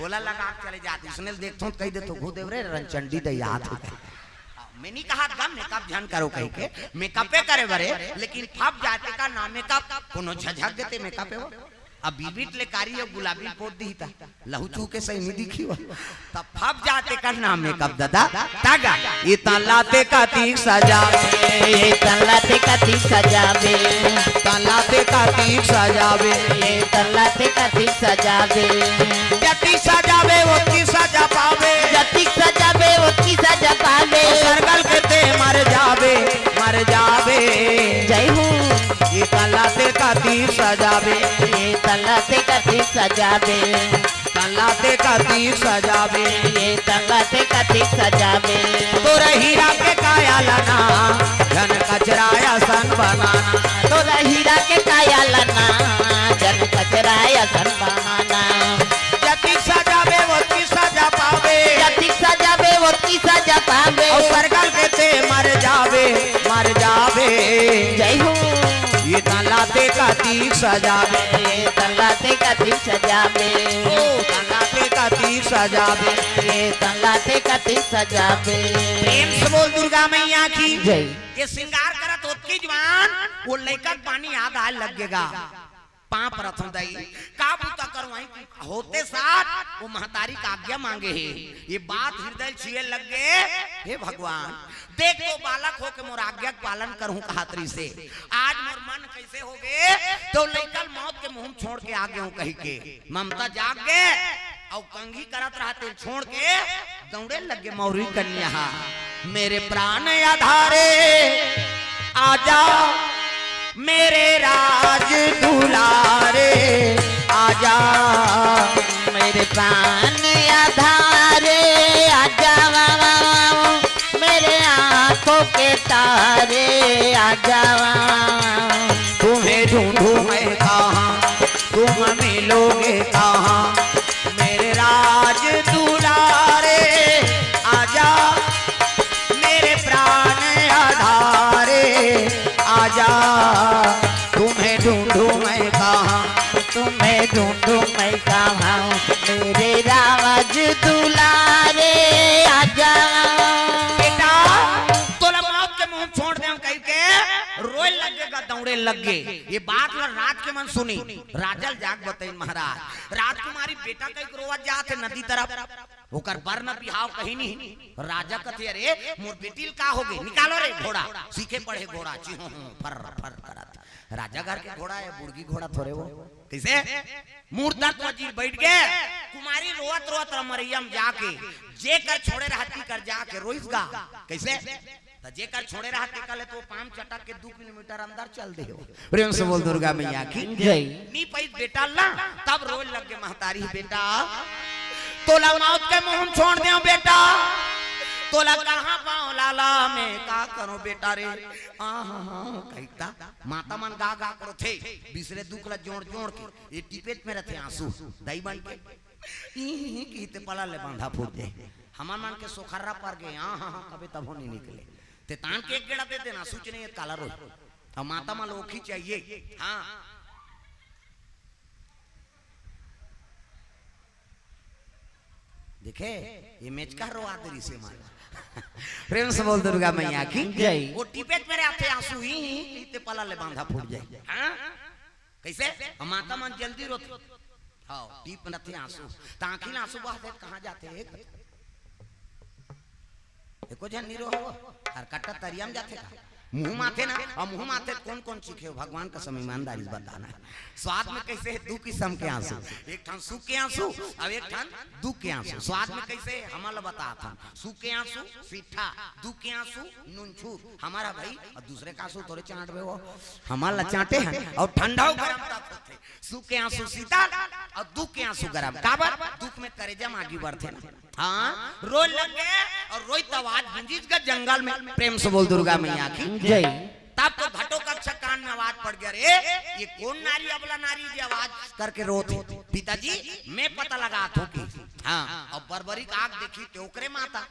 ओला लगा के चले जाथे, उसने ल देखथों त कहि देथों, "घू देव रे, रंचंडी दई आत हे।" मैं नहीं कहा गा मेकअप झन करो कहिके, मेकअपे करे बरे, लेकिन फब जाए तेकर नाम मेकअप, कोनो झझक देते मेकअप हे वो। अब बीबिट ले कारी अउ गुलाबी पोत दिही त लहू चूह के सही नहीं दिखी वो। तब फब जाए तेकर नाम मेकअप ददा, तगा। इतना लाते का तीक सजावे, इतना लाते का तीक सजावे, इतना लाते का तीक सजावे, इतना लाते का तीक सजावे। जतिक सजावे, ओतिक सजा पावे। जतिक सजावे, ओतिक सजा पावे। सरगल के ते मर जावे, मर जावे। जय हो। इतना लाते का तीक सजावे, इतना लाते का तीक सजावे। तलाते का तीक सजावे, इतना लाते का तीक सजावे। तोरा हीरा के काया लना, झन कचरा असन बनाना। तोरा हीरा के काया लना, झन कचरा असन बनाना। जतिक सजावे, ओतिक सजा पावे। जतिक सजावे, ओतिक सजा पावे। अउ सरगल के ते मर जावे, मर जावे। जय हो। इतना लाते का तीक सजावे। इतना लाते का तीक सजावे। ओ, इतना लाते का तीक सजावे। इतना लाते का तीक सजावे। प्रेम से बोल दुर्गा मैया की। जय। ये श्रृंगार करत होत की जवान, वो लइका के पानी याद आए लग गेगा। पाँव परथों दई, का बूता करवाई कि होते साथ वो महतारी का आज्ञा मांगे हे। ये बात हृदय छुए लग गे, हे भगवान, देख तो बालक हो के मोर आज्ञा के पालन करहूं कहत रहिसे। आज मोर मन कैसे हो गे, तो लइका ल मौत के मुंह में छोड़ के आ गे हूं कहि के। ममता जाग गे, अउ कंघी करत रहा तेल छोड़ के दौड़े लग गे मौरी कन्या हा। मेरे प्राण आधारे आजा, मेरे राज दुलारे आजा। मेरे प्राण आधारे आजा, मेरे आंखों के तारे आजा। तुम्हें ढूंढूं मैं कहाँ, तुम मिलोगे कहाँ? मेरे राज दुलारे आजा, मेरे प्राण आधारे आजा। तुम्हें ढूंढूं मैं कहाँ, तुम्हें ढूंढूं मैं कहाँ? मेरे राज दुलारे आजा। बेटा, तोला मौत के मुंह छोड़ दे कहि के रोए लग गे गा, दौड़े लग गे। ये बात ला राज के मन सुनी। राजा ल जाके बताइन महाराज। राजकुमारी बेटा कहि के रोवत जात हे नदी तरफ। ओकर बर न बिहाव कहीं नहीं। राजा कथे, "अरे, मोर बेटी ल का हो गे? निकालो रे घोड़ा।" सीखे पढ़े घोड़ा, चिहो, फर, फर करत। राजा घर के घोड़ा हे, बुड़गी घोड़ा थोरे वो। कइसे? मूड़ दर्द वजीर बइठ गे। कुमारी रोवत रोवत रमरैया में जाके, जेकर छोड़े रहा, तेकर जाके रोइस गा। कइसे? त जेकर छोड़े रहा, तेकर ले तो पाम चटक के दू किलोमीटर अंदर चल दे हो। प्रेम से बोल दुर्गा मैया की। जय। नी पाइस बेटा ला, तब रोए लग गे महतारी, "बेटा, तोला मौत के मुंह में छोड़ देंव बेटा, तोला कहाँ पांव लाला, मैं का करों बेटा रे?" आ हा हा, कहिता माता मन गा गा के रोथे, बिसरे दुख ला जोड़ जोड़ के, ये टिपेट में रथे आंसू, दई बन के। ई ही ही कहिते पला ले बांधा फूट दे। हमर मन के सोखर्रा पर गे, आ हा हा, कबे तभो नहीं निकले। ते तान के एक गेड़ा दे देना, सूच नहीं है काला रोज। अब माता मन ल ओखी चाहिए। हाँ। देखे, ये मेचका रोआ दे रिसे माला। प्रेम से बोल दुर्गा मैया की। जय। वो टिपेट मेरे आथे आंसू ही, ही, ही, ते पला ले बांधा फूट जाए। हाँ? कइसे? हम माता मन जल्दी रोथे। हाँ, टीप नथे आंसू। त आंखी ल आंसू बहथे, कहाँ जाथे? एक, एको झन नी रोहे वो। अउ कट्टा तरिया में जाथे का? मुंह माथे ना, अब मुंह माथे त कोन कोन चीखे हो? भगवान कसम, ईमानदारी से बताना हे। स्वाद में कइसे हे? दू किसम के आंसू, एक ठन सुख के आंसू अउ एक ठन दुख के आंसू। स्वाद में कइसे हे, हमन ल बतात हन। सुख के आंसू सीठा, दुख के आंसू नुनछूर। हमर ह भई, अउ दूसरे के आंसू थोरे चांटबे हो, हमन ल चांटे हन। अउ ठंडा अउ गरम तक होथे। सुख के आंसू शीतल अउ दुख के आंसू गरम। काबर? दुख में करेजा म आगी बरथे ना। हाँ, रोय लग गे अउ रोइस त आवाज गूंजिस गा जंगल में। प्रेम से बोल दुर्गा मैया की जय। तब तो घटोत्कच कान में आवाज पड़ गे, "अरे, ये कोन नारी, अबला नारी जी आवाज करके रोत हे? पिताजी, मैं पता लगात हों कि।" हाँ, अउ बरबरी के आंख देखिस त ओकरे माता।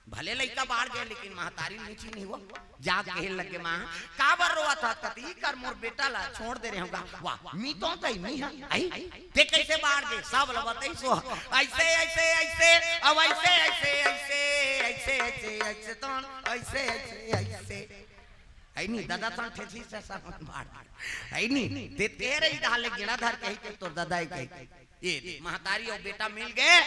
भले लइका बाढ़ गे, लेकिन महतारी नीची नहीं हुआ। जा कहे लग गे, "माँ, काबर रोवत हस?" कथे, "ई कर मोर बेटा ला छोड़ दे रहे हों गा।" "वाह, मी तो तई मी हा, आई, ते कइसे बाढ़ गे?" सब ल बताइस ओ, "अइसे, अइसे, अइसे, अब अइसे, अइसे, अइसे, अइसे, अइसे, अइसे, तो अइसे, अइसे, अइसे।" है नी, ददा तन ठेठी से सब बाढ़ गे। है नी, ते तेरे ही डाले गेड़ा धर के ही ते तोर ददा ही कही। ये दे, महतारी अउ बेटा मिल गे,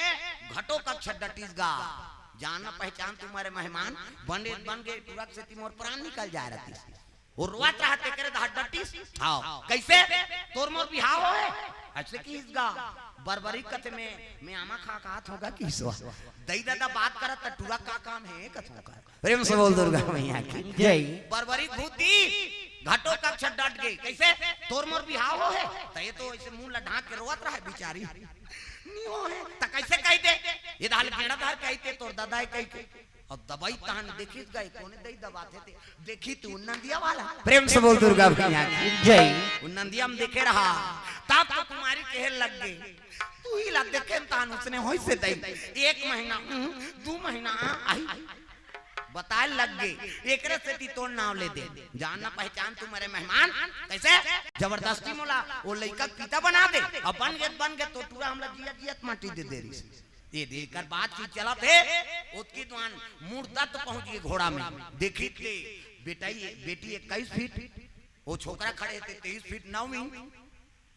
घटोत्कच डटिस गा। "जान न पहचान तुम्हारे मेहमान।" बने बन गे, टुरा के सेती मोर प्राण निकल जाय रहतिस। ओ रोवत रहा, तेकरे दहा डटिस। हाँ, कइसे? "तोर मोर बिहाव होहे?" अइसे किहिस गा। बरबरी कथे, "मैं, मैं आमा खा खात हों गा," किहिस ओ। दई ददा बात करत त टुरा का काम हे, कथों का। प्रेम से बोल दुर्गा मैया की जय। बरबरी भूती, घटोत्कच डट गे। कइसे? "तोर मोर बिहाव होहे?" त ये तो अइसे मुंह ला ढांक के रोवत रहा बिचारी। "नी होहे।" त कइसे कहि दे? ये डाले गेड़ा धर कहि दे, तोर ददा हे कहि के। अब दबई तहन देखिस गा, कोने दई दबाथे ते। देखिस त ओ नंदिया वाला। प्रेम से बोल दुर्गा मैया की जय। ओ नंदिया म देखे रहा। तब तो कुमारी कहे लग गे, "तुही ला देखे तहन उसने होइस हे दई।" एक महीना, उम, दू महीना, आ, आई। बताय लग गे, "एकरे सेती तोर नाव ले दे, जान न पहचान तुम्हारे मेहमान।" कइसे? जबरदस्ती मोला ओ लइका के पिता बना दे। अब बन गे, बन गे, तो टुरा हमला जियत जियत माटी दे दे रहिस। ये दे, एकर बातचीत चलत हे, ओतकी दुआन मूरदत्त पहुंच गे घोड़ा में। देखिस ते बेटा, ये बेटी इक्कीस फीट, ओ छोकरा खड़े हे ते तेईस फीट नौ इंच।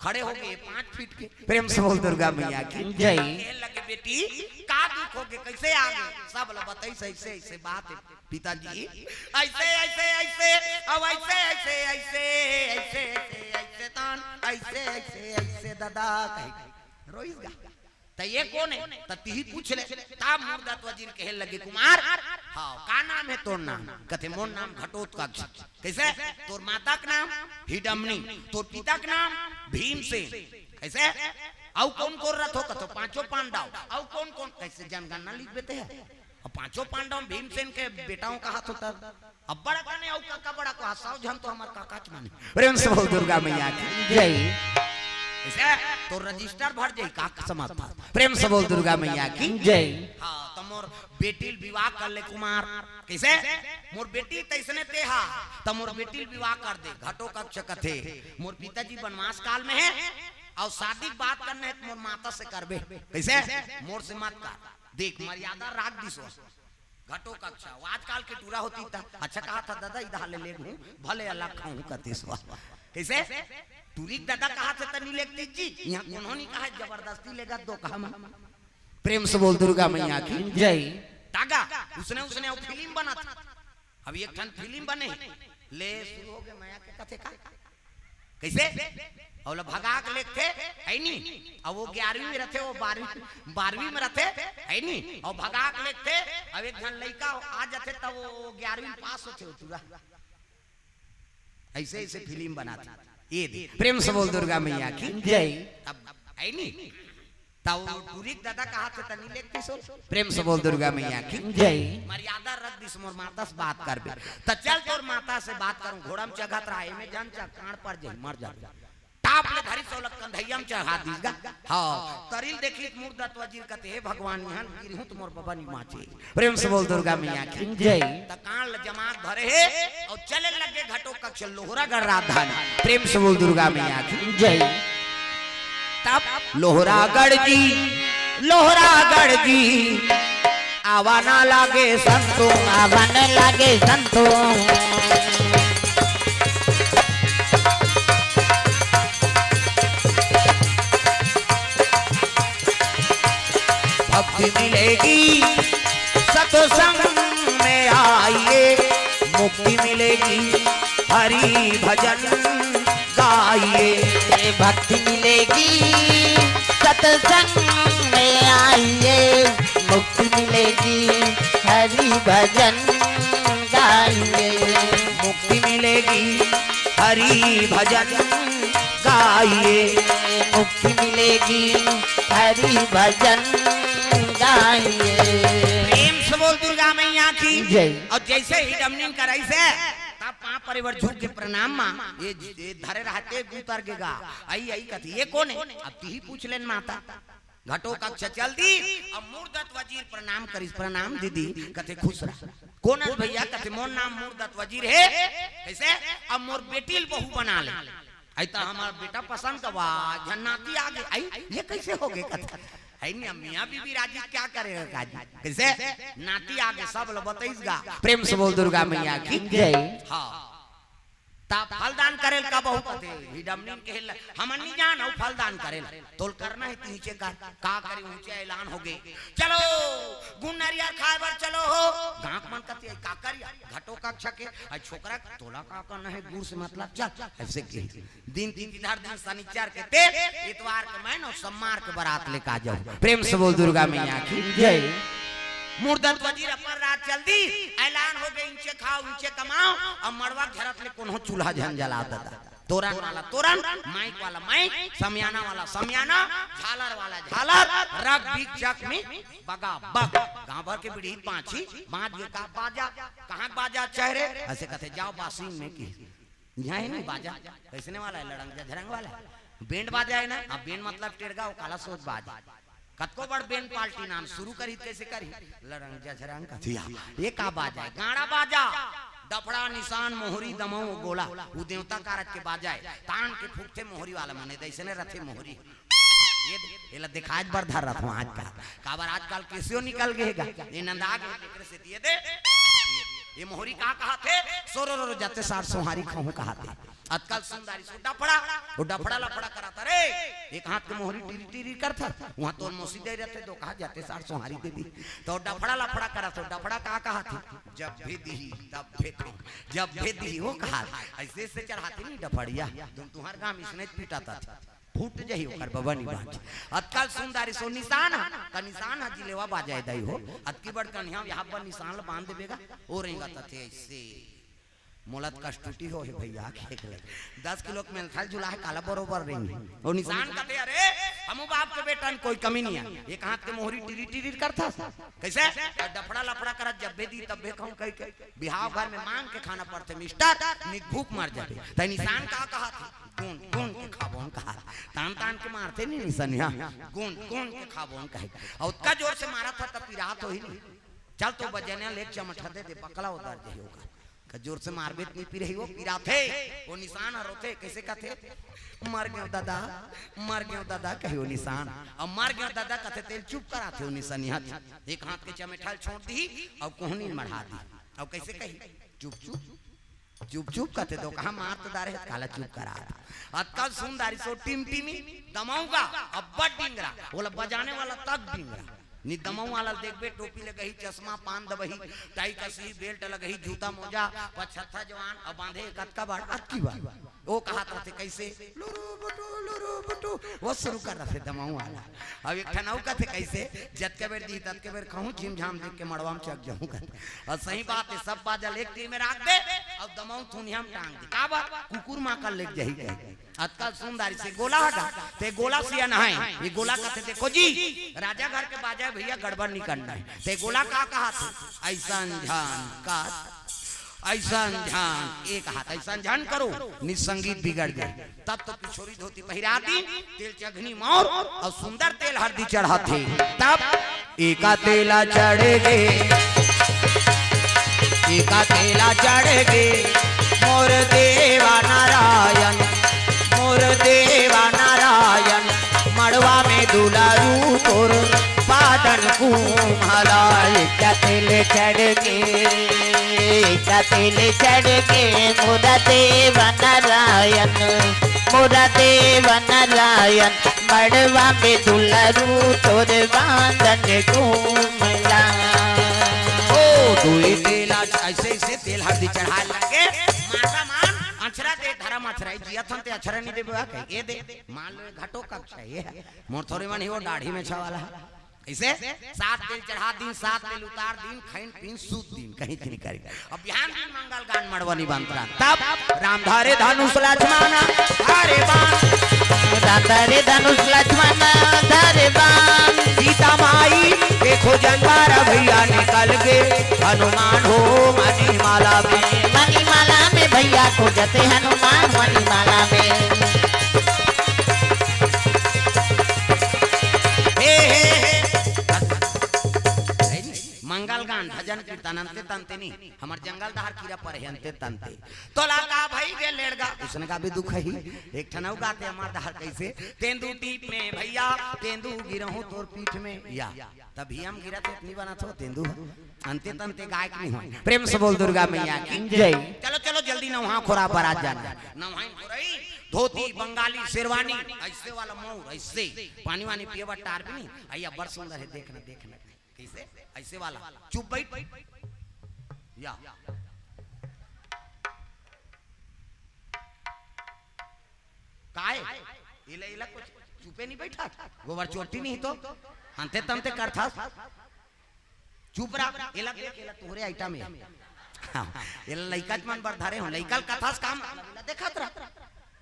खड़े हो गे पाँच फीट के। प्रेम से बोल दुर्गा मैया की जय। कहे लगे, "बेटी, का दुख हो गे, कइसे आ गे?" सब ल बताइस, "अइसे, अइसे बात हे पिताजी, अइसे, अइसे, अइसे, अब अइसे, अइसे, अइसे, अइसे, अइसे, अइसे, तान, अइसे, अइसे, अइसे, ददा," कहि के रोइस गा। "त ये कोन हे?" "त तिही पूछ ले।" तब मूरदत्त वजीर कहे लगे, "कुमार, हाँ, का नाम हे तोर नाम?" कथे, "मोर नाम घटोत्कच।" कइसे? "तोर माता के नाम हिडमनी, तोर पिता के नाम भीमसेन।" कइसे? "अउ कोन कोन रथो?" कथो, "पांचों पांडव।" "अउ कोन कोन?" कइसे जनगणना लिख देते हैं। अब पांचों पांडव भीमसेन के बेटा हों कहत हों त अब्बड़ अकन हे, अउ काका बड़ा को सौ झन तो हमर काकाच माने। प्रेम से बोल दुर्गा मैया की जय। अइसे तोर रजिस्टर भर जाही, का समझ था? प्रेम से बोल दुर्गा मैया की जय। हाँ, त मोर बेटी ल विवाह कर ले कुमार। कइसे? "मोर बेटी तइसने ते हा, त मोर बेटी ल विवाह कर दे।" घटोत्कच कथे, "मोर पिताजी वनवास काल में हे, अउ शादी के बात करना हे त मोर माता से करबे।" कइसे? "मोर से मत कर।" देख, मर्यादा राख दिस ओ। घटोत्कच, आजकल के टूरा होतिस त, "अच्छा कहत हस ददा, इधर ले लेगहूं, भले अलग खाहूं," कहितिस ओ। कइसे? टूरी के ददा कहत हे त नी लेगतिस जी, इहां कोनो नी कहय, जबरदस्ती लेगत दोकहा म। प्रेम से बोल दुर्गा मैया की जय। त गा, उसने, उसने अउ फिल्म बनत हे। अब एक ठन फिल्म बने हे, ले शुरू हो गे मया के कथे का। कइसे? अउ ओला भगा के लेगथे, हइ नी? अउ ओ ग्यारहवीं में रथे, ओ बारहवीं, बारहवीं में रथे, हइ नी? अउ भगा के लेगथे, अउ एक झन लइका आ जाथे, त ओ ग्यारहवीं में पास होथे, ओ टूरा। अइसे, अइसे फिल्म बनाथे। ये दे, प्रेम से बोल दुर्गा मैया की जय। अब, हइ नी? त ओ टूरी के ददा कहत हे त नी लेगतिस ओ। प्रेम से बोल दुर्गा मैया की जय। मर्यादा रख दिस, मोर माता से बात करबे। त चल तोर माता से बात करहूं, घोड़ा म चघत रहा, एमे झन चघ, कांड़ पर जाही, मर जा। टाप ले धरिस ओ ल कंधइया म चढ़ा दिस गा। हव, तरी ल देखिस त मूरदत्त वजीर कथे, "हे भगवान, इहां गिरहूं त मोर बबा नी बांचे।" प्रेम से बोल दुर्गा मैया की जय। त कांड़ ल जमा के धरे हे अउ चले लगे घटोत्कच लोहरागढ़ राजधानी। प्रेम से बोल दुर्गा मैया की जय। तब लोहरागढ़ जी, लोहरागढ़ जी, आवा न लागे संतो, आवा न लागे संतो। भक्ति मिलेगी सत्संग में आइए, मुक्ति मिलेगी हरि भजन गाइए। भक्ति मिलेगी सत्संग में आइए। मुक्ति मिलेगी हरि भजन गाइए। मुक्ति मिलेगी हरि भजन गाइए। मुक्ति मिलेगी हरि भजन गाइए। प्रेम से बोल दुर्गा मैया की जय। और जैसे ही डमनिन कराइस हे, तब पाँव परे बर झुक के प्रणाम माँ। ये, ये धरे रहते उतर गेगा। आई, आई कथी, ये कोन हे? अब तिही पूछ लेन माता। घटो कक्ष चल दी। अब मुरदत वजीर प्रणाम करिस, प्रणाम दीदी। कथे खुश रह। कोन हस भैया? कथे मोर नाम मुरदत वजीर हे। कइसे? अब मोर बेटी ल बहू बना ले। अई त हमर बेटा पसंद का बा, झन नाती आगे। अई, ये कइसे होगे कथे? अई नहीं, मियाँ बीबी राजी क्या करेगा काजी? कइसे? नाती आगे सब ल बतइस गा। प्रेम से बोल दुर्गा मैया की जय। हाँ। ता फलदान करेल का बहू कथे, ही डमनिन कहेल, हमन नहीं जान, अउ फलदान करेल। तोल करना हे त नीचे कर, का करे ऊंचे ऐलान होगे। चलो, गुण नरियर खाए बर चलो हो। गाँव मन कथे, का करिया? घटो कक्ष के, अई छोकरा, तोला का करना हे, गुण से मतलब, चल, अइसे कही। दिन तिथिधर दिन सनिचर के तेल, इतवार के मैन अउ सम्मार के बरात लेके आ जाओ। प्रेम से बोल दुर्गा मैया की जय। मुरदत वजीर अपन राज चल दी, ऐलान होगे, इंचे खाओ, इंचे कमाओ, अब मड़वा झरत ले कोनो चूल्हा झन जला ददा। तोरन वाला तोरन, माइक वाला माइक, समियाना वाला समियाना, झालर वाला झालर, रग बीक जग में बगा बग। गाँव भर के बिड़ही पाछी, बाज गे का बाजा, कहाँ बाजा चेहरे, अइसे कथे जाओ बासिंग में की। यहाँ हे नहीं बाजा, कइसने वाला हे? लड़ंग झझरंग वाला हे। बैंड बाजा हे ना, अब बैंड मतलब टेड़गा, वो काला सोच बाज। कतको बड़ बैंड पार्टी नाम सुरू करही त कइसे करही? लड़ंग झझरंग कथिया। ये का बाजा हे? गाड़ा बाजा। डफड़ा, निसान, मोहरी, दमऊ, गोला, उ देवता कारज के बाजा हे। तान के फूकथे मोहरी वाला मन, ए दे अइसने रथे मोहरी। ये दे, एला देखाय बर धर रथों आजकल। काबर आजकल केसियो निकल गे हे गा। ये नंदा गे, एकरे सेती ये दे। ये मोहरी का कहाथे? सोरो रो रो जाते सार सोहारी खाहूं कहाथे। अतका ल सुन दारिस ओ डफड़ा, ओ डफड़ा लफड़ा करत हे रे। एक हाथ के मोहरी टिरी टिरी करत हे, उहाँ तोर मौसी दे रथे, तो कहा जाते सार सोहारी दे दी। त ओ डफड़ा लफड़ा करत हे, डफड़ा का कहाथे? जब भी दिही, तब भी खाऊं, जब भी दिही, ओ कहा। अइसे अइसे चढ़ाथे नहीं डफड़िया, तुम तुम्हार गाँव में इसने पीटा था। फूट जही ओकर बबा नी बाँच। अतका ल सुन दारिस ओ निसान ह, त निसान ह जिलेवा बाजा ए दाई हो। अतकी बड़ कनिहा यहाँ पर निसान ल बांध देबे गा, ओ रेंगत हे अइसे। मोला त कष्टुटी हो हे भैया, खेक ले। दस किलो के मेलथल झुला हे, काला बरोबर रेंगी। ओ निसान कथे, "अरे, हमू बाप के बेटा न, कोई कमी नहीं हे।" एक हाथ के मोहरी टिरी टिरी करथस। कइसे? डफड़ा लफड़ा करत, "जब्बे दी तब्बे खाऊं" कहि के। बिहाव घर में मांग के खाना पड़थे मिस्टर, नहीं त भूख मर जाबे। त निसान का कहाथे? "गुन गुन के खाबोन" कहा। तान तान के मारथे नहीं निसनिया। "गुन गुन के खाबोन" कहे। अउ ओतका जोर से मारत हे त पिरात होही नहीं। चल तो बजनिया ले चमठा दे दे, बकला उतर जाही ओकर। का जोर से मारबे त नहीं पिरही, ओ पिराथे। ओ निसान ह रोथे, कइसे कथे? "मर गेंव ददा, मर गेंव ददा" कही ओ निसान। अब "मर गेंव ददा" कथे तेल चुप कराथे ओ निसनिया। एक हाथ के चमेठा ल छोड़ दिही, अउ कोहनी ल मढ़ा दिही। अउ कइसे कही? "चुप चुप, चुप चुप" कथे, तो कहा मार तो दारे, काला चुप करा। अतका ल सुन दारिस ओ टिमटिमी, दमऊ गा, अब्बड़ डिंगरा, ओला बजाने वाला तक डिंगरा। नहीं दमऊ वाला ल देखबे, टोपी लगही, चश्मा, पान दबही, टाई कसही, बेल्ट लगही, जूता मोजा, पछत्था जवान, अउ बांधे कतका बड़, अतकी बड़। ओ कहात रथे कइसे? "लुरु बुटु, लुरु बुटु", ओ सुरू कर रथे दमऊ वाला। अब एक ठन अउ कथे कइसे? "जतके बेर दिही, ततके बेर खाहूं, झिमझाम देख के मड़वा में चक जाहूं" कथे। अउ सही बात हे, सब बाजा ल एक तीर में राख दे, अउ दमऊ थुनिया में टांग दे। काबर? कुकुर माकर लेग जाही कहे। अतका ल सुन दारिस ए गोला ह गा, त ए गोला सियान हे। ए गोला कथे, "देखो जी, राजा घर के बाजा हे भैया, गड़बड़ नहीं करना हे।" त ए गोला का कहाथे? "अइसन झन का, अइसन झन, एक हाथ अइसन झन करो, नहीं त संगीत बिगड़ जाही।" तब तो पिछोरी धोती पहिरा दी, तेल चघनी मौर अउ सुंदर तेल हरदी चढ़ाथे। तब एका तेला चढ़ गे, एका तेला चढ़ गे, मोर देवा नारायण, मोर देवा नारायण, मड़वा में दुलारू तोर पादन कुमला। एका तेल चढ़ गे, एका तेल चढ़ गे, मोर देवा नारायण, मोर देवा नारायण, मड़वा में दुलारू तोर पादन कुमला। ओ दुई तेला अइसे अइसे तेल हरदी चढ़ाए लग के, माता मान, अछरा दे, धरम अछरा, जियत हन ते अछरा नहीं देबे, का कही, ये दे, मान लो, ये घटो कक्ष है, ये है। मोर थोड़ी मन ही वो दाढ़ी में छवाला है। इसे सात तेल चढ़ा दिन, सात तेल उतार दिन, खैन पीन सूत दिन, कहीं से निकल। अब बिहान दिन मंगल गान मड़वनी बंतरा। तब राम धरे धनुष लक्ष्मण धरे बाण। राम धरे धनुष लक्ष्मण धरे बाण। सीता माई के खोजन बारा भैया निकल गे हनुमान हो मणिमाला में। मणिमाला में भैया खोजते हनुमान मणिमाला में। हे, हे, हे। मंगल गान, भजन कीर्तन, अंते तंते नहीं। हमर जंगल दहार कीरा परे हे, अंते तंते। तोला का भई गे लेड़गा, उसने का भी दुख ही। एक ठन अउ गाथे हमर दहार कैसे, तेंदू टीप में भैया, तेंदू गिरहूं तोर पीठ में। या, तभी हम गिरत हे, इतनी बना थो, तेंदू। अंते तंते गायक नहीं हो। प्रेम से बोल दुर्गा मैया की जय। चलो, चलो, जल्दी नवहा खोरा बरात जाना है। नवहा खोरई, धोती, बंगाली, शेरवानी, ऐसे वाला मौर, ऐसे। पानी वानी पिए बर टार भी नहीं। अइया, बड़ सुंदर है, देखना, देखना। कैसे? ऐसे वाला। चुप बैठ। या। काय? इला, इला कुछ चुपे नहीं बैठा। गोबर चोटी नहीं तो। अंते तंते करथस। चुप रहा। इला देख, इला तोहरे आइटम है। हाँ, इला लइका मन बर धरे हो। लइका ल कथस काम। इला देखत रहा।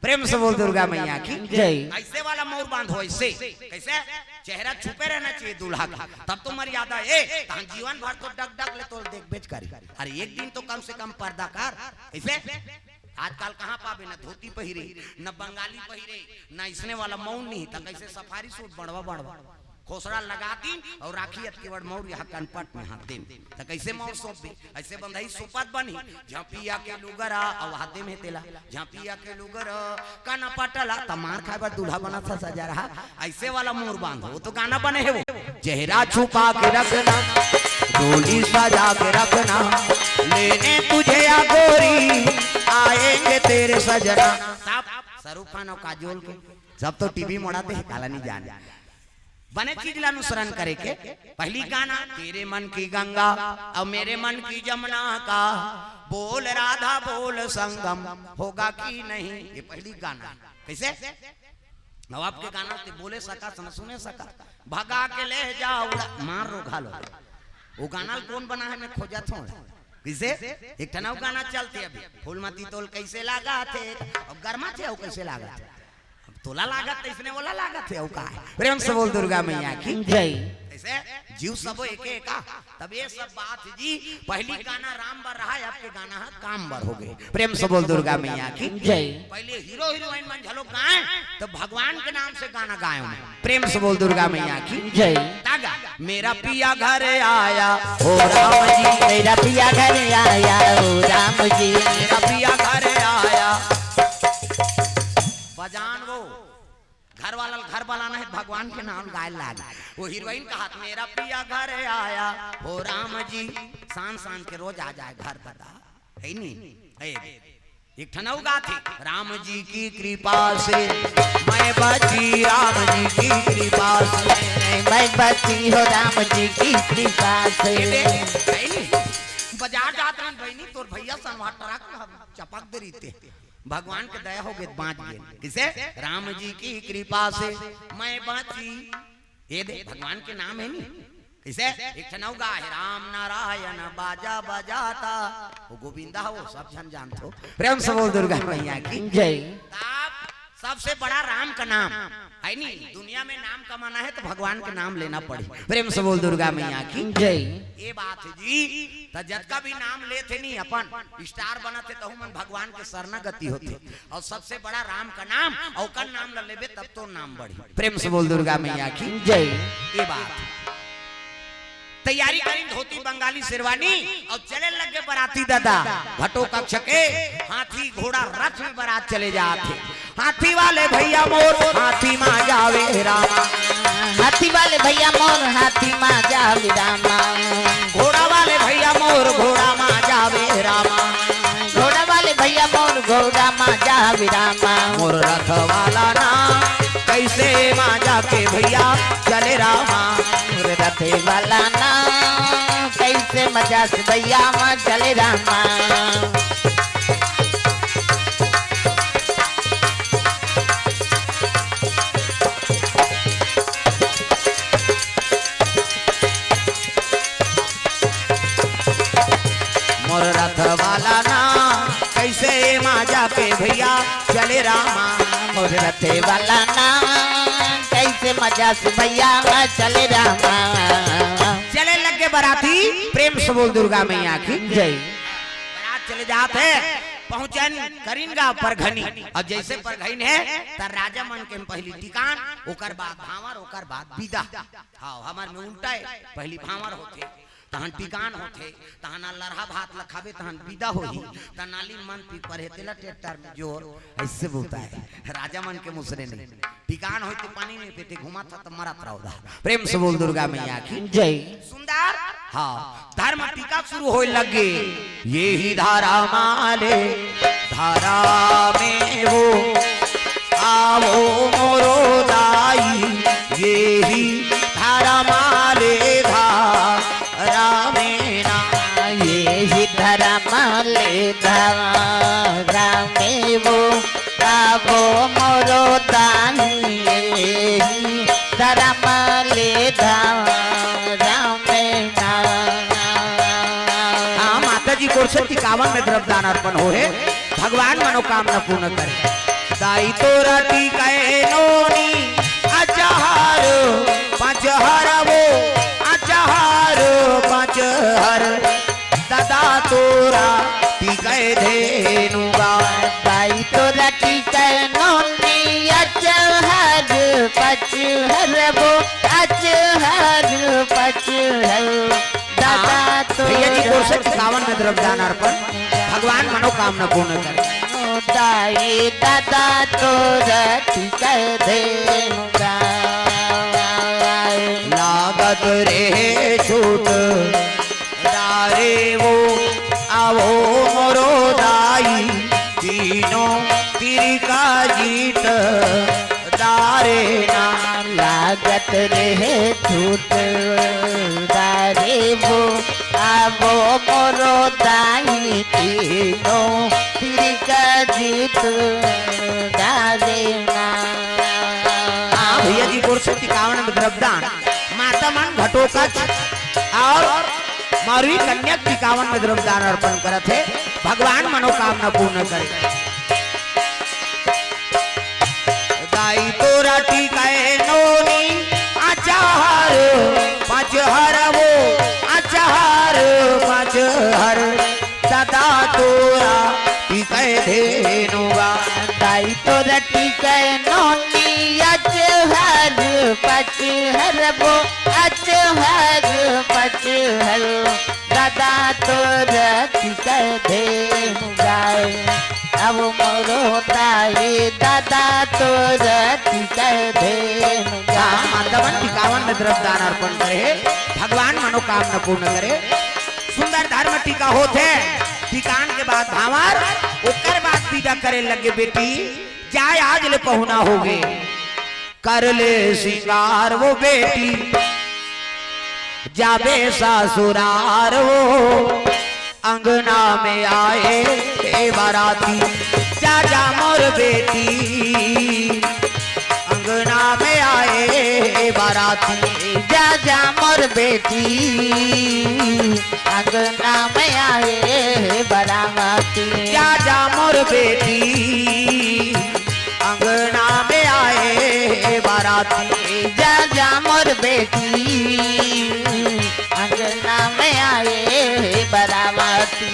प्रेम से बोल दुर्गा मैया की जय। ऐसे वाला मौर बांधो, ऐसे। कैसे? चेहरा छुपे रहना चाहिए दूल्हा का, तब तो मर्यादा है। तहन जीवन भर तो डग डग ले तो देख बेच करी। अरे, एक दिन तो कम से कम पर्दा कर। ऐसे आजकल कहाँ पाबे, न धोती पहिरे, न बंगाली पहिरे, न इसने वाला मौन नहीं, त कैसे सफारी सूट बड़वा बड़वा खोसड़ा लगा दिन और राखी अतकी बड़ मौर यहाँ कनपट में हाथ दिन, त कैसे मौर सौंप दे? ऐसे बंधई सुपत बनी, झांपिया के लुगरा, अउ हाथे में तेला, झांपिया के लुगरा, कनपटला, त मार खाए बर दूल्हा बना था सजा रहा, ऐसे वाला मौर बांधो, वो तो गाना बने है वो। चेहरा छुपा के रखना, डोली सजा के रखना, लेने तुझे या गोरी, आएंगे तेरे सजना। साहब, शाहरुख खान और काजोल के, सब तो टीवी मोड़ा दे, काला नहीं जाने। बने चीज ला अनुसरण करे के। पहली गाना, तेरे मन की गंगा और मेरे मन की जमुना का, बोल राधा बोल संगम होगा कि नहीं, ये पहली गाना। कैसे? अब आपके गाना ते बोले सका, न सुने सका, भगा के ले जाओ उड़ा, मार रो घालो। वो गाना कौन बना है, मैं खोजत हूँ। किसे? एक ठन अउ गाना चलते अभी, फूलमती तोल कैसे लागा थे, अब गरमा थे, वो कैसे लागा थे? अब तोला लागत, इसने ओला लागत है, वो का है? प्रेम से बोल दुर्गा मैया की जय। ऐसे जीव सबो एके एका। तब ये सब बात जी, पहली गाना राम बर रहा है, आपके गाना है काम बर हो गए। प्रेम से बोल दुर्गा मैया की जय। पहले हीरो हीरोइन मन झलो गाए, तो भगवान के नाम से गाना गाए मैं। प्रेम से बोल दुर्गा मैया की जय। तागा, मेरा पिया घर आया, ओ राम जी। मेरा पिया घर आया, ओ राम जी। मेरा पिया घर आया। बजान वो घर वाला ल घर बलाना है, भगवान के नाम गाए लाग। वो हीरोइन कहत, मेरा पिया घर आया, ओ राम जी। शान शान के रोज आ जाए घर, बता है नी? है। एक ठन अउ गाथे, राम जी की कृपा से मैं बची, राम जी की कृपा से मैं बची हो, राम जी की कृपा से। ए बे, बहिनी, बाजार जात रहन बहिनी, तोर भैया सनवा ट्रक ल चपक दे रहिते, भगवान के दया हो गए, बांच गए। किसे? राम जी की कृपा से मैं बची। ये दे, भगवान के नाम है नी। किसे? एक ठन अउ गा है, राम नारायण बाजा बजाता, वो गोविंदा हो, सब झन जानथो। प्रेम से बोल दुर्गा मैया की जय। तब सबसे बड़ा राम का नाम है नी, दुनिया में नाम कमाना है तो भगवान के नाम लेना पड़ी। प्रेम से बोल दुर्गा मैया की जय। ये बात है जी, तो जतका भी नाम लेथे नी अपन, स्टार बनत हे, तहु मन भगवान के शरणागति होथे। और सबसे बड़ा राम का नाम, ओकर नाम ल लेबे तब तो नाम बढ़ी। प्रेम से बोल दुर्गा मैया की जय। ये बात। तैयारी करी धोती बंगाली शेरवानी और चले लगे बराती दादा भटो कक्ष के। हाथी घोड़ा रथ में बरात चले जात हे। हाथी वाले भैया मोर हाथी मा जावे रामा। हाथी वाले भैया मोर हाथी मा जावे रामा। घोड़ा वाले भैया मोर घोड़ा मा जावे रामा। घोड़ा वाले भैया मोर घोड़ा मा जावे रामा। मोर रथ वाला ना कैसे मा जाके भैया चले रामा। मोर रथ वाला ना कैसे से मजा से भैया मा चले रामा। मोर रथ वाला ना कैसे मजा पे भैया चले रामा। मोर रथे वाला ना कैसे मजा से भैया चले रामा। चले लग गे बराती, प्रेम से बोल दुर्गा मैया की जय। बरात चले जात हे, पहुंचन करिन गा परघनी। अब जैसे परघनी हे, त राजा मन के पहली टिकान, ओकर बाद भांवर, ओकर बाद बिदा। हाँ, हमर में उल्टा हे, पहली भांवर होथे, तहन टिकान होथे, तहन लरहा भात ल खाबे, तहन बिदा होही, त नाली मन पी परे तेला ट्रैक्टर में जोर, ऐसे बोलता है। राजा मन के मुसरे नहीं। टिकान होय ते पानी में पेटे घुमा था त मरत रहो दा। प्रेम से बोल दुर्गा मैया की जय। सुंदर। हाँ, धर्म टीका शुरू होय लगे। ये ही धारा माले, धारा में वो, आवो मोरो दाई। ये ही धारा माले, धारा में ना। ये ही धर्म ले धारा में वो, आवो मोरो दाई। ये ही धर्म ले धारा में ना। हाँ, माता जी कोर से टिकावन में द्रव्य दान अर्पण होहे, भगवान मनोकामना पूर्ण करे। दाई तोरा टीके नोनी अचहर, पाँच हर वो अचहर, पाँच हर। दादा तोरा टीके धेनु गा। दाई तोरा टीके नोनी अचहर, पाँच हर वो अचहर, पाँच हर। दादा हाँ, तो भैया जी कोर से टिकावन में द्रव्य दान अर्पण, भगवान मनोकामना पूर्ण करे। दाई दादा तो रति कर देगा। लागत रे छूट दारे वो, आवो मोरो दाई, तीनों तीर का जीत दारे ना। लागत रहे छूट दारे वो, आवो मोरो दाई, तीनों तीर का जीत दारे ना। हाँ, भैया जी कोर से टिकावन में द्रव्यदान, माता मन घटोकच और मारवी कन्या टिकावन में द्रव्यदान अर्पण करत हे, भगवान मनोकामना पूर्ण करे। दाई तोरा टीकाए नोनी अचार, पाँच हर वो अचार, पाँच हर। दादा तोरा टीकाए धेनु गा। दाई तोरा टीकाए नोनी अचार, पाँच हर वो अचार, पाँच हर। दादा तोरा टीकाए धेनु गाय। अब मोरो दाई दादा तोरा टीकाए धेनु गाय। हाँ, माता मन टिकावन में द्रव्यदान अर्पण करे हे, भगवान मनोकामना पूर्ण करे। सुंदर धर्म टीका होथे, टिकान के बाद भांवर, ओकर बाद बिदा करे लगे बेटी, जाय आज ले पहुना होगे। कर ले सिंगार वो बेटी, जाबे ससुरार वो, अंगना में आए ए बाराती। जा जा मोर बेटी, अंगना में आए ए बाराती। जा जा मोर बेटी, अंगना में आए ए बाराती। जा जा मोर बेटी, अंगना में आए बाराती। जा जा मोर बेटी, अंगना में आए बाराती।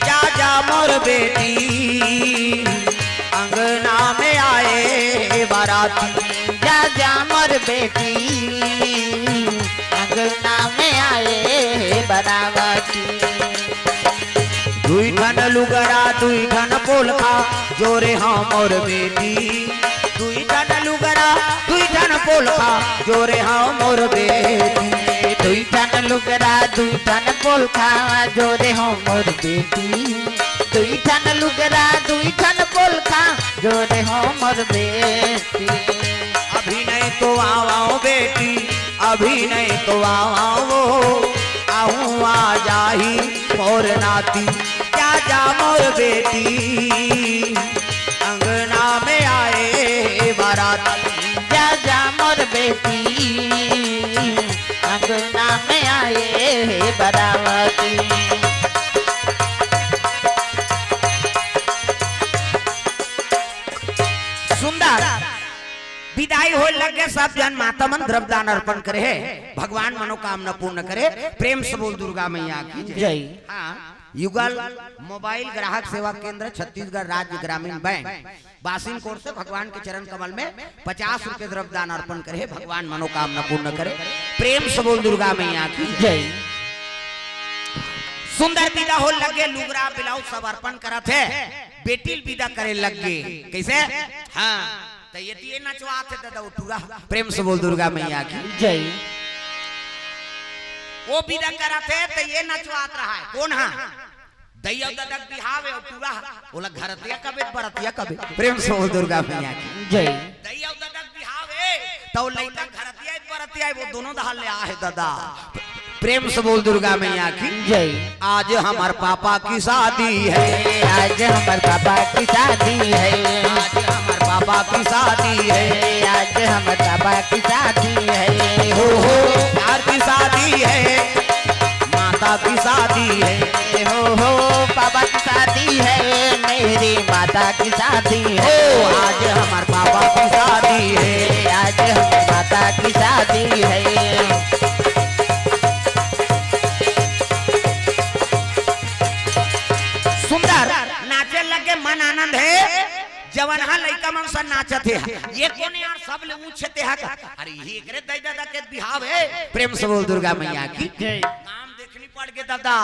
जा जा मोर बेटी, अंगना में आए बाराती। जा जा मोर बेटी, अंगना में आए बाराती। दुई ठन लुगरा, दुई ठन पोलखा, जोरे हाँ मोर बेटी। दुई ठन लुगरा, दुई ठन पोलखा, जोरे हाँ मोर बेटी। दुई ठन लुगरा, दुई ठन पोलखा, जोरे हाँ मोर बेटी। दुई ठन लुगरा, दुई ठन पोलखा, जो रे हो मोर बेटी। अभी नहीं तो आवाओ बेटी, अभी नहीं तो आवाओ, आहूँ आ जाही मोर नाती, जा जा मोर बेटी। अंगना में आए बाराती, जा जा मोर बेटी, अंगना में आए हे बाराती। सुंदर विदाई होय लगे, सब जन माता मन द्रव्य दान अर्पण करे हे, भगवान मनोकामना पूर्ण करे। प्रेम से बोल दुर्गा मैया की जय। जय। हाँ, युगल मोबाइल ग्राहक सेवा केंद्र, छत्तीसगढ़ राज्य ग्रामीण बैंक, बासिन कोर से भगवान के चरण कमल में पचास रुपए द्रव्य दान अर्पण करे, भगवान मनोकामना पूर्ण करे। प्रेम से बोल दुर्गा मैया की जय। सुंदर विदा होय लगे, लुगरा ब्लाउज सब अर्पण करत हे, बेटी ल विदा करे लग गे। कैसे? हाँ, त ये दिए नचवात हे दादा, वो टूरा। प्रेम से बोल दुर्गा मैया की जय। वो विदा करत हे त ये नचवात रहा है। कोन हा? दई अउ ददा के बिहाव हे, अउ टूरा हा, ओला घरतिया कबे, बरतिया कबे। प्रेम से बोल दुर्गा मैया की जय। दई अउ ददा के बिहाव हे, त वो लइका घरतिया हे, बरतिया हे, वो दोनों डहर ले आहे दादा। प्रेम से बोल दुर्गा मैया की जय। आज हमर पापा की शादी है, आज हमर पापा की शादी है, आज हमर पापा की शादी है, आज हमर पापा की शादी है। हो हो, प्यार की शादी है, माता की शादी है। हो हो, पापा की शादी है, मेरी माता की शादी है। हो, आज हमर पापा की शादी है, आज हमर माता की शादी है। सुंदर नाचे लगे, मन आनंद हे। जवन हा लइका मन सन नाचत हे, ये कोन यार, सब ले ऊंच हे ते हा का? अरे, ये एकरे दई ददा के बिहाव हे। प्रेम से बोल दुर्गा मैया की जय। काम देखनी पड़ गे दादा,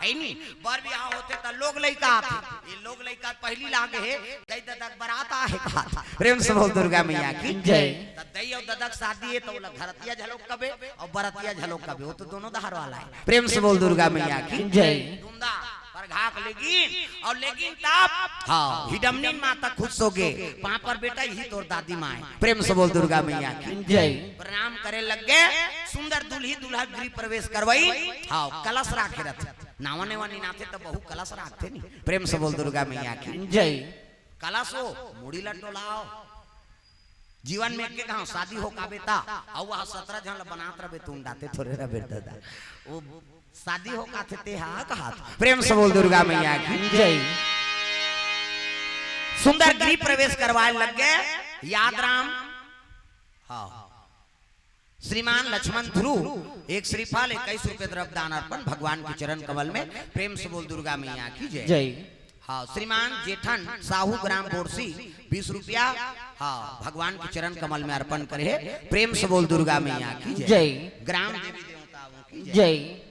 है नी? बर बिहाव होथे त लोग लइका आथे, ये लोग लइका पहिली लागे हे, दई ददा के बरात आहे कहाथे। प्रेम से बोल दुर्गा मैया की जय। त दई अउ ददा के शादी हे, त ओला घरतिया घलो कबे अउ बरतिया घलो कबे, वो तो दोनों डहर वाला हे। प्रेम से बोल दुर्गा मैया की जय। धुंधा परघाक लेगिन, अउ लेगिन तब हाँ, हिडमनीन माता खुश होगे, पाँव पर बेटा, इही तोर दादी माँ हे। प्रेम से बोल दुर्गा मैया की जय। प्रणाम करे लग गे, सुंदर दुल्ही दुल्हा गृह प्रवेश करवाई। हाँ, कलश राखे रथे, नावा नेवा निनाथे त बहू कलश राखथे नी। प्रेम से बोल दुर्गा मैया की जय। कलश हो, मुड़ी ल डोलाव, जीवन में एके घांव शादी हो काबे ता, अउ वह सतरा झन ल बनात रबे, तुम डाते थोरे रबे दादा। वो शादी हो काथे ते हा कहात। प्रेम से बोल दुर्गा मैया की जय। सुंदर गृह प्रवेश करवाए लग गे। याद राम, हाँ, श्रीमान लक्ष्मण ध्रुव एक श्रीफल, इक्कीस रुपए द्रव्य दान अर्पण भगवान के चरण कमल में। प्रेम से बोल दुर्गा मैया की जय। जय। हाँ, श्रीमान जेठन साहू ग्राम बोरसी बीस रुपया, हाँ, भगवान के चरण कमल में अर्पण करे हे। प्रेम से बोल दुर्गा मैया की जय। जय। ग्राम देवी देवताओं की जय। जय।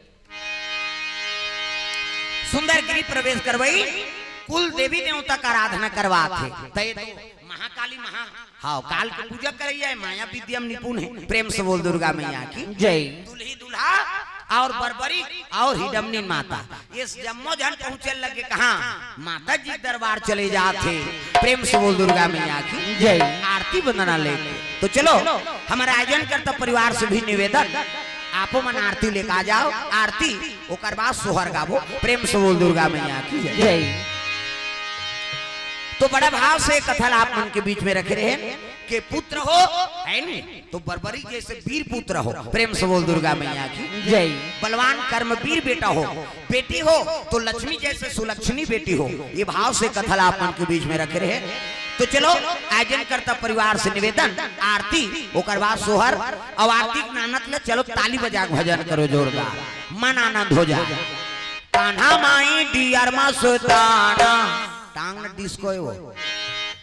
सुंदर गृह प्रवेश करवाई, कुल देवी देवता का आराधना करवात हे। तय तो महाकाली महा, हाँ, काल के पूजा करइया हे, माया विद्या में निपुण हे। प्रेम से बोल दुर्गा मैया की जय। दुल्ही दुल्हा अउ बरबरी अउ हिडमनीन माता, ये जम्मो झन पहुंचे लगे कहाँ? माता जी दरबार चले जात हे। प्रेम से बोल दुर्गा मैया की जय। आरती वंदना ले। तो चलो, हमर आयोजन करता परिवार से भी निवेदन, आपो मन आरती लेके आ जाव, आरती ओकर बाद सोहर गाबो। प्रेम से बोल दुर्गा मैया की जय। जय। तो बड़ा भाव से कथा ला आप मन के बीच में रखे रहे के पुत्र हो, है नी, तो बरबरी जैसे वीर पुत्र हो। प्रेम से बोल दुर्गा मैया की जय। बलवान कर्मवीर बेटा हो, बेटी हो तो लक्ष्मी जैसे सुलक्षणी बेटी हो। ये भाव से कथा ला आप मन के बीच में रखे रहे। तो चलो, आयोजन करता परिवार से निवेदन, आरती, ओकर बाद सोहर, अउ आरती के नानत ले चलो ताली बजा के भजन करो जोरदार, मन आनंद हो जाए। कान्हा माई डियर मस्ताना, टांग न डिस्को हे वो।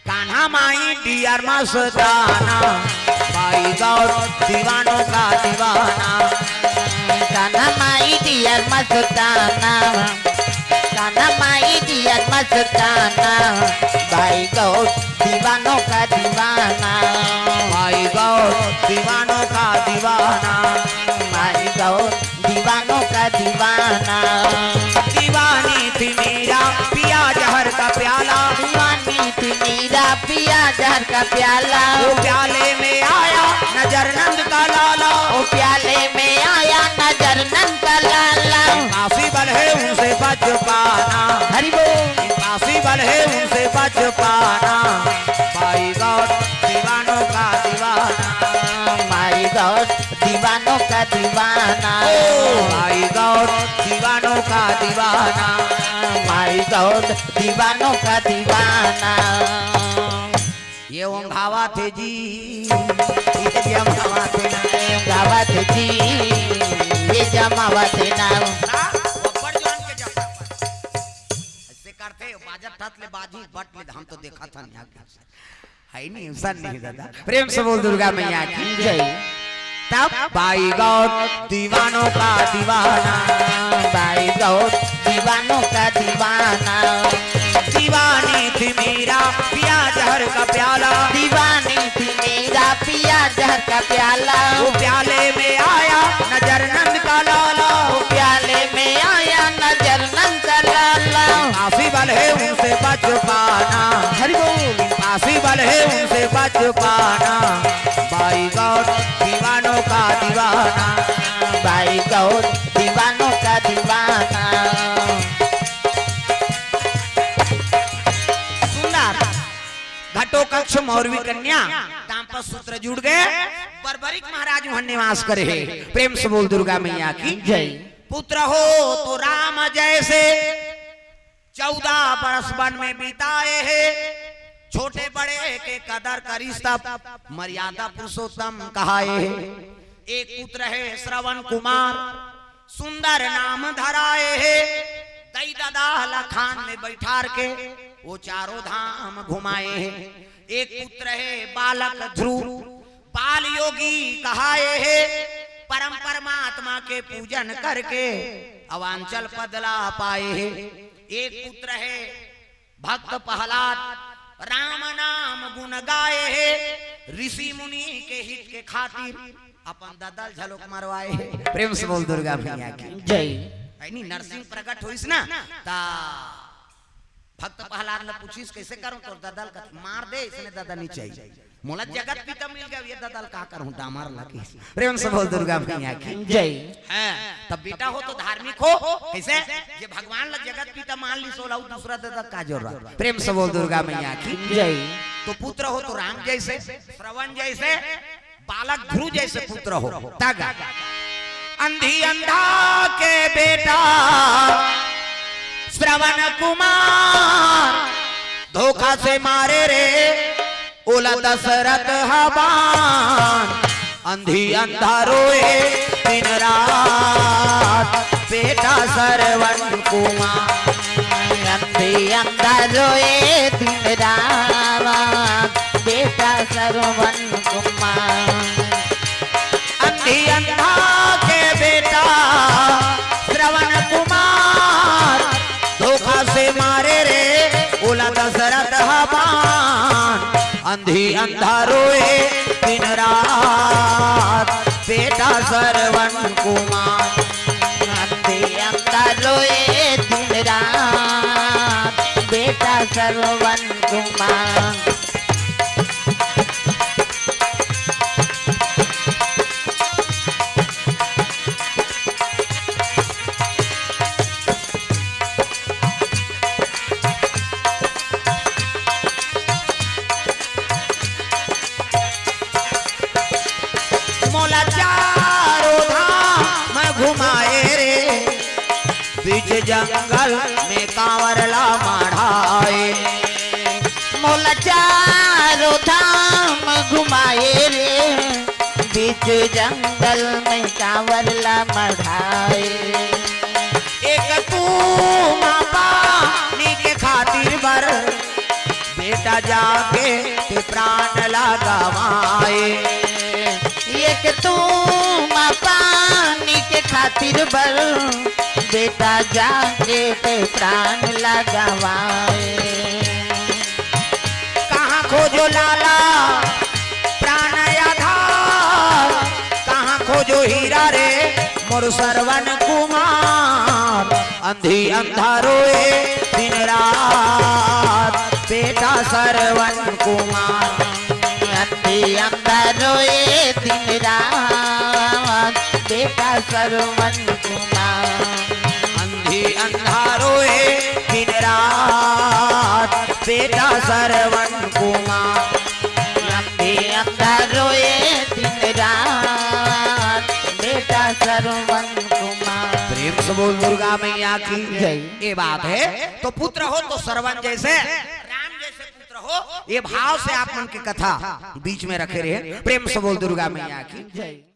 कान्हा माई डियर मस्ताना, भाई गौर दीवानों का दीवाना। कान्हा माई डियर मस्ताना, कान्हा माई डियर मस्ताना, भाई गौर दीवानों का दीवाना। भाई गौर दीवानों का दीवाना। भाई गौर दीवानों का दीवाना। दीवानी थी मेरा पिया पिया जहर का प्याला। वो प्याले में आया नजर नंद का लाला। वो प्याले में आया नजर नंद का लाला। पासी बल है उनसे बच पाना। हरि बोल। पासी बल है उनसे बच पाना। भाई गौर दीवानों का दीवाना। भाई गौर दीवानों का दीवाना। ओ भाई गौर दीवानों का दीवाना। भाई गौर दीवानों का दीवाना। ये ओंघावा थे जी, ये जमावा थे ना। ओंघावा थे जी, ये जमावा थे ना। हाँ, वो बड़ जोन के जमावा। ऐसे करते, बाजत ठात ले बाजी, बट ले, हम तो देखा था नहीं आगे। है नहीं, इंसान नहीं दादा। प्रेम से बोल दुर्गा मैया की जय। तब भाई गौर दीवानों का दीवाना। भाई गौर दीवानों का दीवाना। दीवानी थी मीरा पिया जहर का प्याला। दीवानी थी मीरा पिया जहर का प्याला। वो प्याले में आया नजर नंद का लाला। वो प्याले में आया नजर नंद का लाला। पासी बल है उनसे बच पाना। हरि बोल। पासी बल है उनसे बच पाना। भाई गौर दीवानों का दीवाना। भाई गौर दीवानों का दीवाना। सुंदर। घटो कक्ष मौरवी कन्या, दाम्पत्य सूत्र जुड़ गए, बर्बरिक महाराज वहां निवास करे है। प्रेम से बोल दुर्गा मैया की जय। पुत्र हो तो राम जैसे, चौदह बरस वन में बिताए है। छोटे बड़े के कदर करिस तब, मर्यादा पुरुषोत्तम कहाए है। एक पुत्र है श्रवण कुमार, सुंदर नाम धराए है। दई ददा लखान में बैठार के वो चारों धाम घुमाए है। एक पुत्र है बालक ध्रुव, बाल योगी कहाए है। परम परमात्मा के पूजन करके अवांचल पद ला पाए है। एक पुत्र है भक्त प्रहलाद, राम नाम गुण गाए है। ऋषि मुनि के हित के खातिर अपन ददल झलोक मरवाए है। प्रेम से बोल दुर्गा मैया की जय। यानी नरसिंह प्रकट होइस ना, ता भक्त प्रहलाद ला पूछिस, "कैसे करूं तोर ददल का?" "मार दे, इसने ददा नहीं चाहिए। मोला जगत पिता मिल गया, ये ददल का करूं, डामर लगी।" प्रेम से बोल दुर्गा मैया की जय। हाँ, तब बेटा हो तो धार्मिक हो, कैसे? ये भगवान ला जगत पिता मान ली, सोला दूसरा ददा का जरूरत। प्रेम से बोल दुर्गा मैया की जय। तो पुत्र हो तो राम जैसे, श्रवण जैसे, बालक ध्रुव जैसे पुत्र हो। तग अंधी अंधा के बेटा श्रवण कुमार धोखा से मारे रे, ओला दशरथ हबान। अंधी अंधा रोए दिन रात बेटा श्रवण कुमार। अंधी अंधा रोए दिन रात बेटा श्रवण कुमार। अंधी अंधा के बेटा श्रवण कुमार धोखा से मारे रे, ओला दशरथ हबान। अंधी अंधा रोए दिन रात बेटा श्रवण कुमार। अंधी अंधा रोए दिन रात बेटा श्रवण कुमार। मोला चारों धाम घुमाए रे, बीच जंगल में कांवर ला मढ़ाए। मोला चारों धाम घुमाए रे, बीच जंगल में कांवर ला मढ़ाए। एक कुआं पानी के खातिर बर बेटा जाके ते प्राण ला गवाए। एक कुआं पानी के खातिर बर बेटा जाके ते प्राण ला गवाए। कहाँ खोजो लाला प्राण आधार, कहाँ खोजो हीरा रे मोर श्रवण कुमार। अंधी अंधा रोए दिन रात बेटा श्रवण कुमार। अंधी अंधा रोए दिन रात, बेटा श्रवण कुमार। अंधी अंधा रोए दिन रात, बेटा श्रवण कुमार। अंधी अंधा रोए दिन रात, बेटा श्रवण कुमार। प्रेम से बोल दुर्गा मैया की जय। ये बात है, तो पुत्र हो तो श्रवण जैसे, राम जैसे पुत्र हो, ये भाव से आप मन के कथा बीच में रखे रहे। प्रेम से बोल दुर्गा मैया की जय।